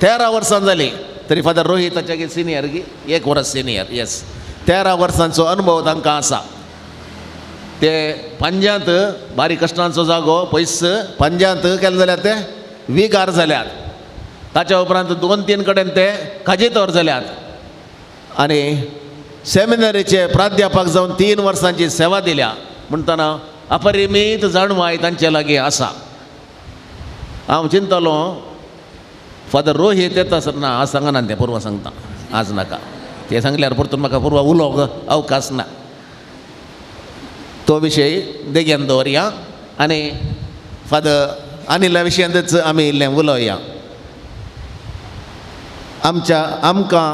13 वर्सां जालीं तरी फादर रोहिताच्या गी सिनियर गी 1 वर्स सिनियर. येस, 13 वर्सांचो अनुभव तांकां आसा. ते पंजांत बारीक कश्टांचो जागो पयस पंजांत केले जाल्यार ते विगार जाल्यात. ताच्या उपरांत 2-3 कडेन ते खाजेतोर जाल्यात. आनी सेमिनरीचे प्राध्यापक जावन 3 वर्सांची सेवा दिल्या. म्हणटना अपरिमीत जाणवाय तांचे लागीं आसा. हांव चिंतलो फादर रोहित येता सर, ना आज सांगना तें, पूर्व सांगता, आज नाका. तें सांगल्यार परतून म्हाका पूर्व उलोवंक अवकाश ना. तो विशय देगेन दवरया आनी फादर अनिला विशयांतच आमी इल्लें उलोवया. आमच्या आमकां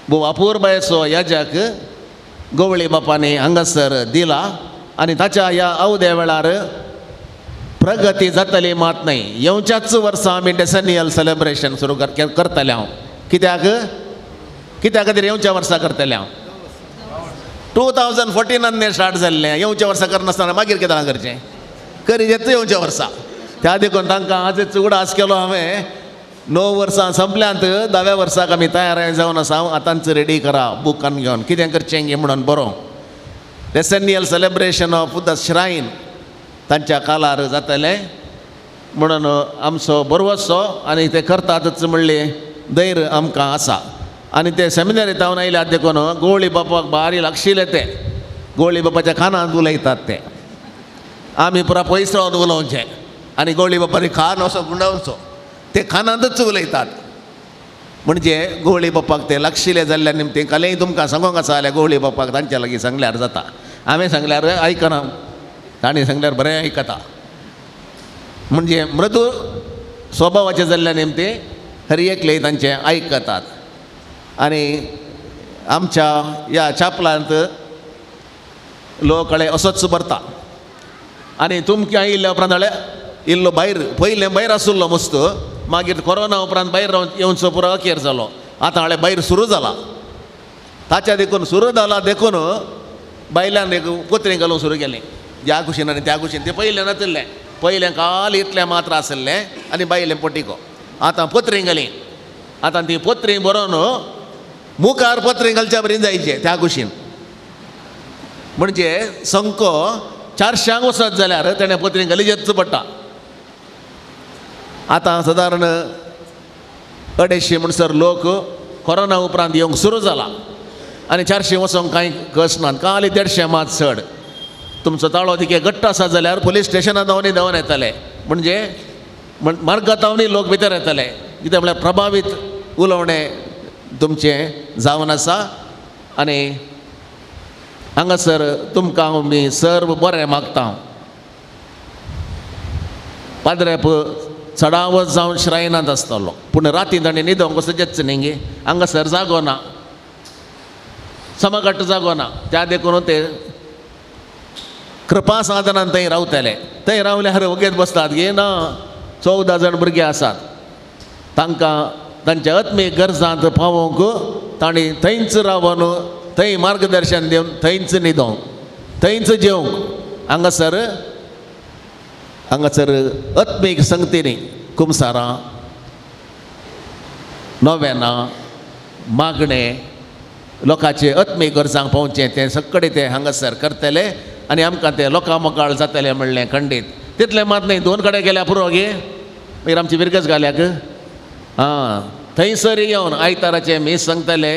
भोव अपुरबायेचो याजक गवळी बापांनी हांगासर दिला आनी ताच्या ह्या अवद्या वेळार प्रगती जातली मात न्हय. येवच्याच वर्सा आमी डेसेनियल सेलेब्रेशन सुरू करतले हांव. कित्याक कित्या खातीर येवच्या वर्सा करतले हांव? 2014 स्टार्ट जाल्लें. येवच्या वर्सा करनासतना मागीर केन्ना करचें? करीत येवच्या वर्सा. त्या देखून तांकां आजच उगडास केलो हांवें. 9 वर्सां संपल्यांत, 10व्या वर्साक आमी तयार जावन आसा. आतांच रेडी करा बुकान घेवन कितें करचें गे म्हणून बरो. Decennial celebration of the shrine तांच्या कालार जातलें म्हणून आमचो बरवसो आनी ते करतातच म्हणलें धैर्य आमकां आसा. आनी ते सेमिनरी जावन आयल्यात देखून गोवळी बापाक बारी लागशिल्ले ते. गोवळी बापाच्या कानांत उलयतात ते. आमी पुरा पयस रावन उलोवचें आनी गोवळी बापानी खान असो गुंडावचो, ते खानांतच उलयतात. म्हणजे गोवळी बापाक ते लागशिल्ले जाल्ल्या निमतीं कालय तुमकां सांगूंक आसा जाल्यार गोवळी बापाक तांच्या लागीं सांगल्यार जाता. हांवें सांगल्यार आयकना, तांणी सांगल्यार बरें आयकता. म्हणजे मृदू स्वभावाचे जाल्ल्या निमतीं हर एकले तांचें आयकतात. आनी आमच्या ह्या छापलांत लोक असोच भरता. आनी तुमकां आयिल्ल्या उपरांत जाल्यार इल्लो भायर पयलें भायर आशिल्लो मस्त, मागीर कोरोना उपरांत भायर येवचो पुरो अखेर जालो. आतां हांवें भायर सुरू जाला. ताच्या देखून सुरू जाला देखून बायल्यान एक पत्रें घालूंक सुरू केलें. ह्या कुशीन आनी त्या कुशीन. तें पयलें नातिल्लें, पयलें काल इतलें मात्र आशिल्लें आनी बायलें पोटिको. आतां पत्रें घालीं. आतां ती पत्रें बरोवन मुखार पत्रें घालच्या बरी जायचें त्या कुशीन. म्हणजे संको 400 वचत जाल्यार तेणें पत्रें घालीचेच पडटा. आतां सादारण 250 म्हणसर लोक कोरोना उपरांत येवंक सुरू जाला आनी 400 वचोंक कांय कस ना, काल 150 मात चड. तुमचो ताळो तिके घट्ट आसा जाल्यार पोलीस स्टेशनांत धांवनी धांवन येताले, म्हणजे मार्गातावनी लोक भितर येताले. कितें म्हळ्यार प्रभावीत उलोवणें तुमचें जावन आसा. आनी हांगासर तुमकां आमी सर्व बरें मागता. पाद्रेप चडावत जावन श्रायनांत आसतालो, पूण राती ताणें न्हिदोंक कसोच न्ही गे, हांगासर जागो ना, समगट्ट जागो ना. त्या देखून ते कृपा साधनान थंय रावतले. थंय रावल्यार वगेत बसतात गे ना, 14 जाण भुरगे आसात, तांकां तांच्या आत्मीक गरजांत पावोवंक तांणी थंयच रावन थंय मार्गदर्शन दिवन थंयच न्हिदोंक, थंयच जेवंक. हांगासर हांगासर आत्मीक संगतीनी कुमसारां, नोवेनां, मागणें, लोकांचे आत्मीक गरजांक पावचें तें सगळें ते हांगासर करतले आनी आमकां ते लोकां मुखार जातले म्हणलें खंडीत. तितलें मात न्ही, 2 कडेन गेल्यार पुरो गे, मागीर आमची विरगज घाल्याक आं थंयसर येवन आयताराचें मीस सांगतले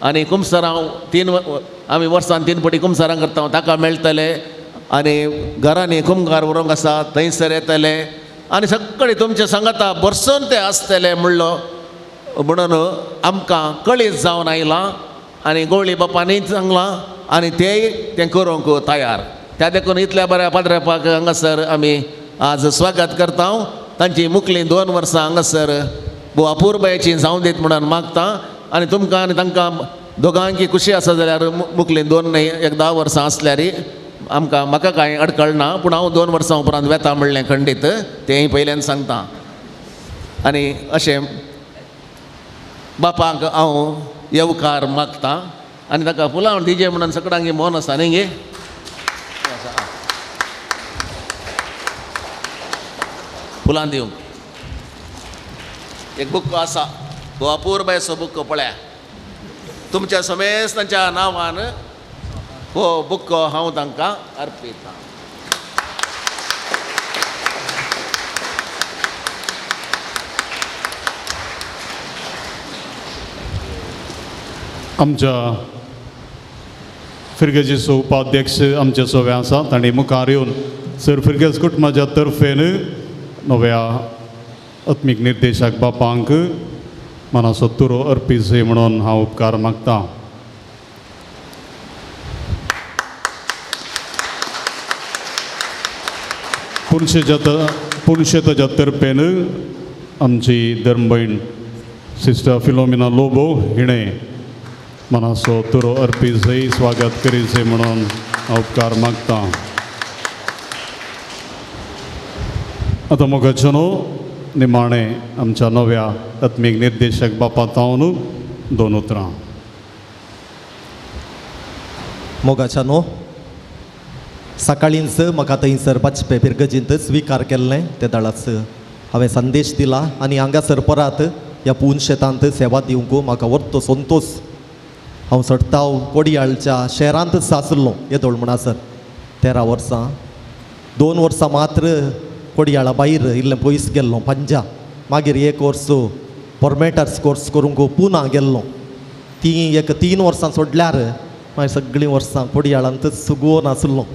आनी कुमसरां 3 आमी वर्सान 3 पटी कुमसरां करता ताका मेळटले आनी घरांनी कुमगार व्हरूंक आसा थंयसर येतले आनी सगळे तुमचे सांगाता बरसून ते आसतले म्हणलो म्हणून आमकां कळीत जावन आयलां आनी गोवळी बापांनी सांगलां आनी तेय तें करूंक तयार. त्या देखून इतल्या बऱ्या पाद्रेपाक हांगासर आमी आज स्वागत करता. तांची मुखलीं 2 वर्सां हांगासर भोव अपुरबायेची जावं दीत म्हणून मागता आनी तुमकां आनी तांकां दोगांकी खुशी आसा जाल्यार मुखलीं 2 न्हय एक 10 वर्सां आसल्यार आमकां म्हाका कांय अडकळ ना, पूण हांव 2 वर्सां उपरांत वेता म्हणलें खंडीत तेंय पयल्यान सांगता. आनी अशें बापाक हांव येवकार मागता आनी ताका फुलां दिजे म्हणून सगळ्यांक मोन आसा न्ही गे, फुलां दिवंक एक बुक्को आसा, हो अपुरबायेचो बुक्को पळया, तुमच्या समेस्तांच्या नांवान हो बुक्को हांव तांकां अर्पितां. आमच्या फिर्गजीचो उपाध्यक्ष आमच्या सोव्या आसा, तांणी मुखार येवन सर फिर्गज कुटुंबाच्या तर्फेन नव्या आत्मीक निर्देशक बापांक मनाचो तुरो अर्पीत म्हणून हांव उपकार मागता. पुनशेताच्या तर्फेन आमची धर्मभयण सिस्टर फिलोमिना लोबो हिणें मनाचो तुरो अर्पीत स्वागत करीत म्हणून हांव उपकार मागता. आतां मोगाचेनो निमाणें आमच्या नव्या आत्मीक निर्देशक बापा तावन 2 उतरां. मोगाच्यानो, सकाळींच म्हाका थंयसर वाजपे फिर्गजींत स्विकार केल्लें ते दळाच हांवें संदेश दिला आनी हांगासर परत ह्या पून शेतांत सेवा दिवंक म्हाका व्हडलो संतोश. हांव सडताव कोडियाळच्या शहरांतच आसलो येदोळ म्हणसर 13 वर्सां, 2 वर्सां मात्र कोडियाळा भायर इल्लें पयस गेल्लो पंजा, मागीर 1 वर्स फॉर्मेटर्स कोर्स करूंक पुना गेल्लो. ती एक 3 वर्सां सोडल्यार मागीर सगळीं वर्सां कोडियाळांतच सुगोवन आसलो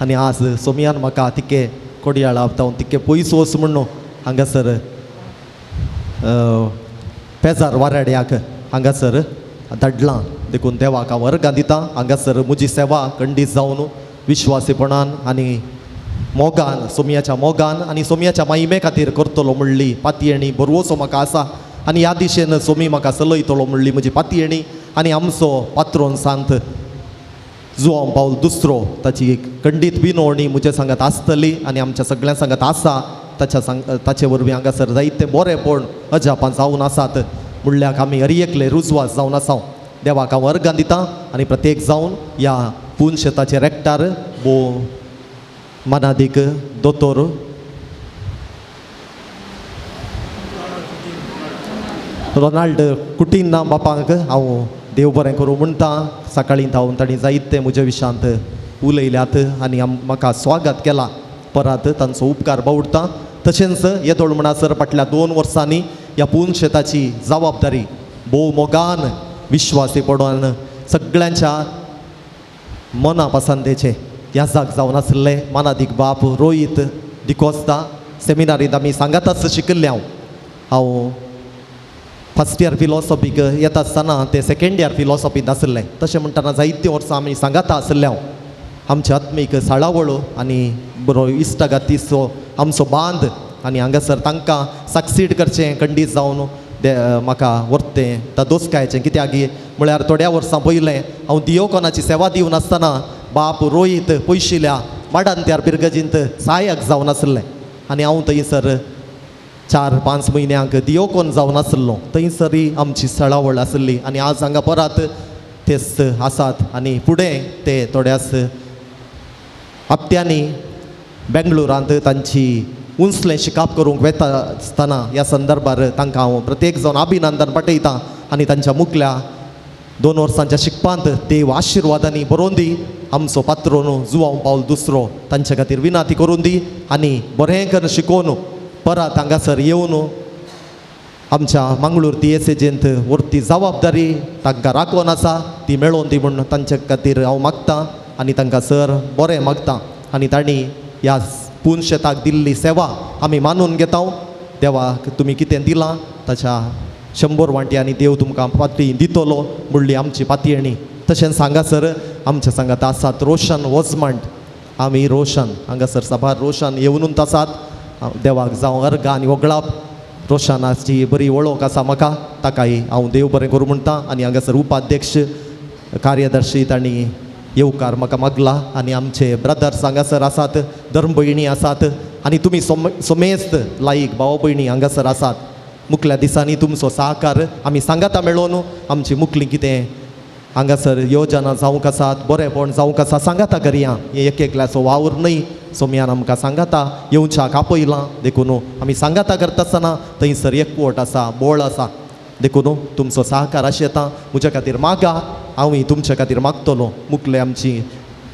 आनी आज सोमयान म्हाका तिके कोडियाळा जावन तिके पयस वच म्हणून हांगासर पेजार वाराड्याक हांगासर धाडलां. देखून देवाक हांव वर्गां दिता. हांगासर म्हजी सेवा खंडीत जावन विश्वासीपणान आनी मोगान, सोमयाच्या मोगान आनी सोमयाच्या माहिमे खातीर करतलो म्हणली पातयेणी बरवसो म्हाका आसा आनी ह्या दिशेन सोमी म्हाका चलयतलो म्हणली म्हजी पातयेणी. आनी आमचो पात्रोन सांत जुआंव पावल दुसरो ताची एक खंडीत विनवणी म्हज्या सांगात आसतली आनी आमच्या सगळ्यां सांगात आसा. ताच्या सांग ताचे वरवीं हांगासर जायते बरेपण अजापां जावन आसात म्हणल्यार आमी हर एकले रुजवास जावन आसा. देवाक हांव अर्गां दिता आनी प्रत्येक जावन ह्या पून शेताचे रेक्टार भो मानादीक दोतोर रोनाल्ड कुटिन्हा बापांक हांव देव बरें करूं म्हणटा. सकाळीं धांवन तांणी जायते म्हज्या विशांत उलयल्यात आनी म्हाका स्वागत केलां, परत तांचो उपकार बावडटा. तशेंच येदोळ म्हणसर फाटल्या 2 वर्सांनी ह्या पून शेताची जबाबदारी भोव मोगान विश्वासी पडोन सगळ्यांच्या मना पसंतेचे याजाक जावन आसले मानादीक बाप रोहीत डिकोस्ता सेमिनारींत आमी सांगाताच शिकिल्ले. हांव हांव फर्स्ट इयर फिलॉसॉफीक येता आसतना ते सेकेंड इयर फिलॉसॉफींत आसले. तशें म्हणटना जायतीं वर्सां आमी सांगाता आसले. हांव आमचे आत्मीक साळावळ आनी बरो इश्टागतीचो आमचो बांद आनी हांगासर तांकां सक्सीड करचें खंडीत जावन म्हाका व्हरतें दोसकायचें. कित्याक म्हळ्यार थोड्या वर्सां पयलें हांव दियोकोनाची सेवा दिवन आसतना बाप रोहीत पयशिल्या माडांत्यार बिरगजींत सहायक जावन आसलें आनी हांव थंयसर 4-5 म्हयन्यांक दियोकोन जावन आसलो. थंयसरय आमची सळावळ आसली आनी आज हांगा परत तेच आसात आनी फुडें ते थोड्याच हप्त्यांनी बेंगळुरांत तांची उंचलें शिकाप करूंक वेता आसतना ह्या संदर्भार तांकां हांव प्रत्येक जावन अभिनंदन पाठयतां आनी तांच्या मुखल्या 2 वर्सांच्या शिकपांत देव आशिर्वादांनी बरोवन दी. आमचो पात्रोन जुवांव पावल दुसरो तांच्या खातीर विनाती करून दी आनी बरें करून शिकोवन परत हांगासर येवन आमच्या मंगळूर दियेसेजींत व्हरती जबाबदारी तांकां राखून आसा ती मेळोवन दी म्हूण तांचे खातीर हांव मागतां आनी तांकां सर बरें मागतां. आनी तांणी ह्या पून शेताक दिल्ली सेवा आमी मानून घेता. देवाक तुमी कितें दिलां ताच्या 100 वांट्यांनी देव तुमकां पाती दितलो म्हणली आमची पातयेणी. तशेंच हांगासर आमच्या सांगात आसात रोशन वजमांट. आमी रोशन हांगासर साबार रोशन येवनूच आसात. देवाक जावं अर्गां आनी वगळाप. रोशनाची बरी वळख आसा म्हाका, ताकाय हांव देव बरें करूं म्हणटा. आनी हांगासर उपाध्यक्ष कार्यदर्शी तांणी येवकार म्हाका मागला आनी आमचे ब्रदर्स हांगासर आसात, धर्म भयणी आसात आनी तुमी समेस्त लायक भाव भयणी हांगासर आसात. मुखल्या दिसांनी तुमचो सहकार आमी सांगाता मेळोवन आमची मुखली कितें हांगासर योजना जावंक आसात, बरेंपण जावंक आसा सांगाता करया. हें एक एकल्याचो वावर न्हय, सोमयान आमकां सांगाता येवच्याक आपयलां देखून आमी सांगाता करता आसतना थंयसर एकवट आसा, बोळ आसा. देखून तुमचो सहकार आशेता म्हज्या खातीर मागा, हांवूय तुमच्या खातीर मागतलो. मुखले आमची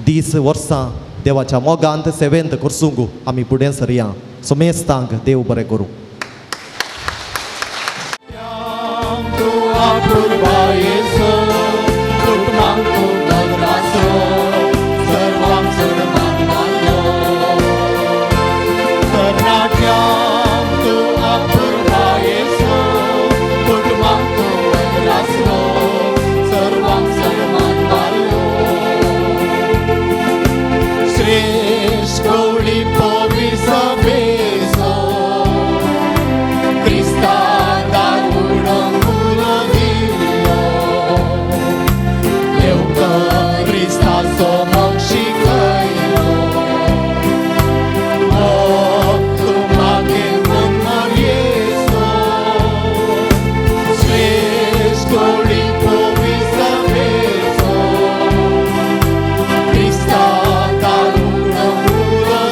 दीस वर्सां देवाच्या मोगांत सेवेंत करसूंक आमी फुडें सरया. समेस्तांक देव बरें करूं. Krista, daruna, muro,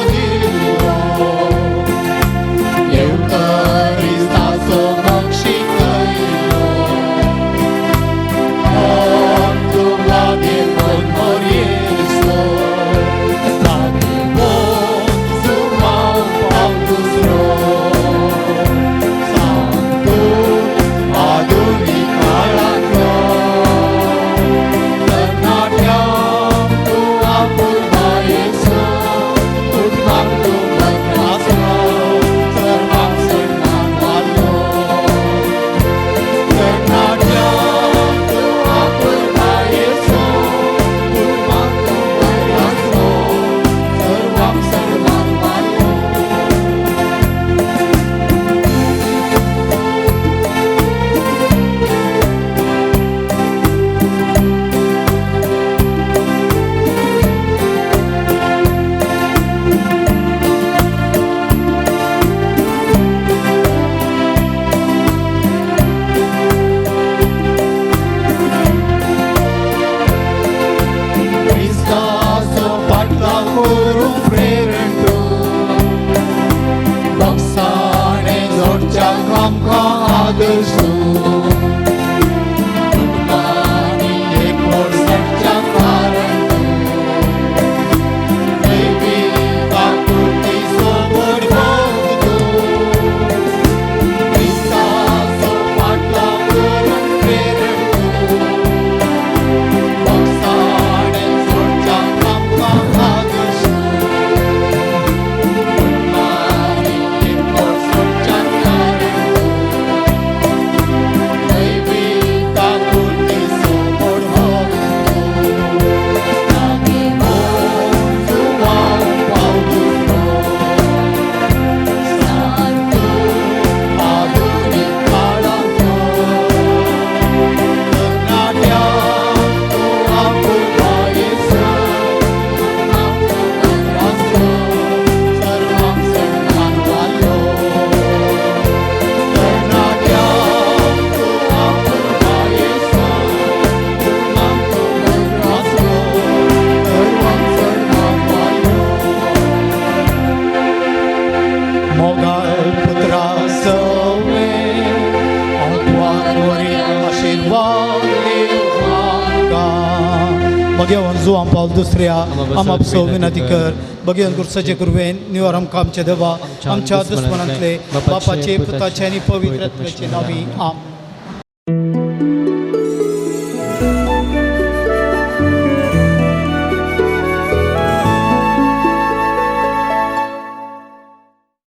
जुवान पावल दुसऱ्या आमापसो विनंती कर. बगेवन गुरसाचे कुरवेन निवार आमकां आमच्या देवा आमच्या दुस्मनांतले, बापाचे, पुताचे आनी पवित्र आत्म्याचे नावी, आमेन.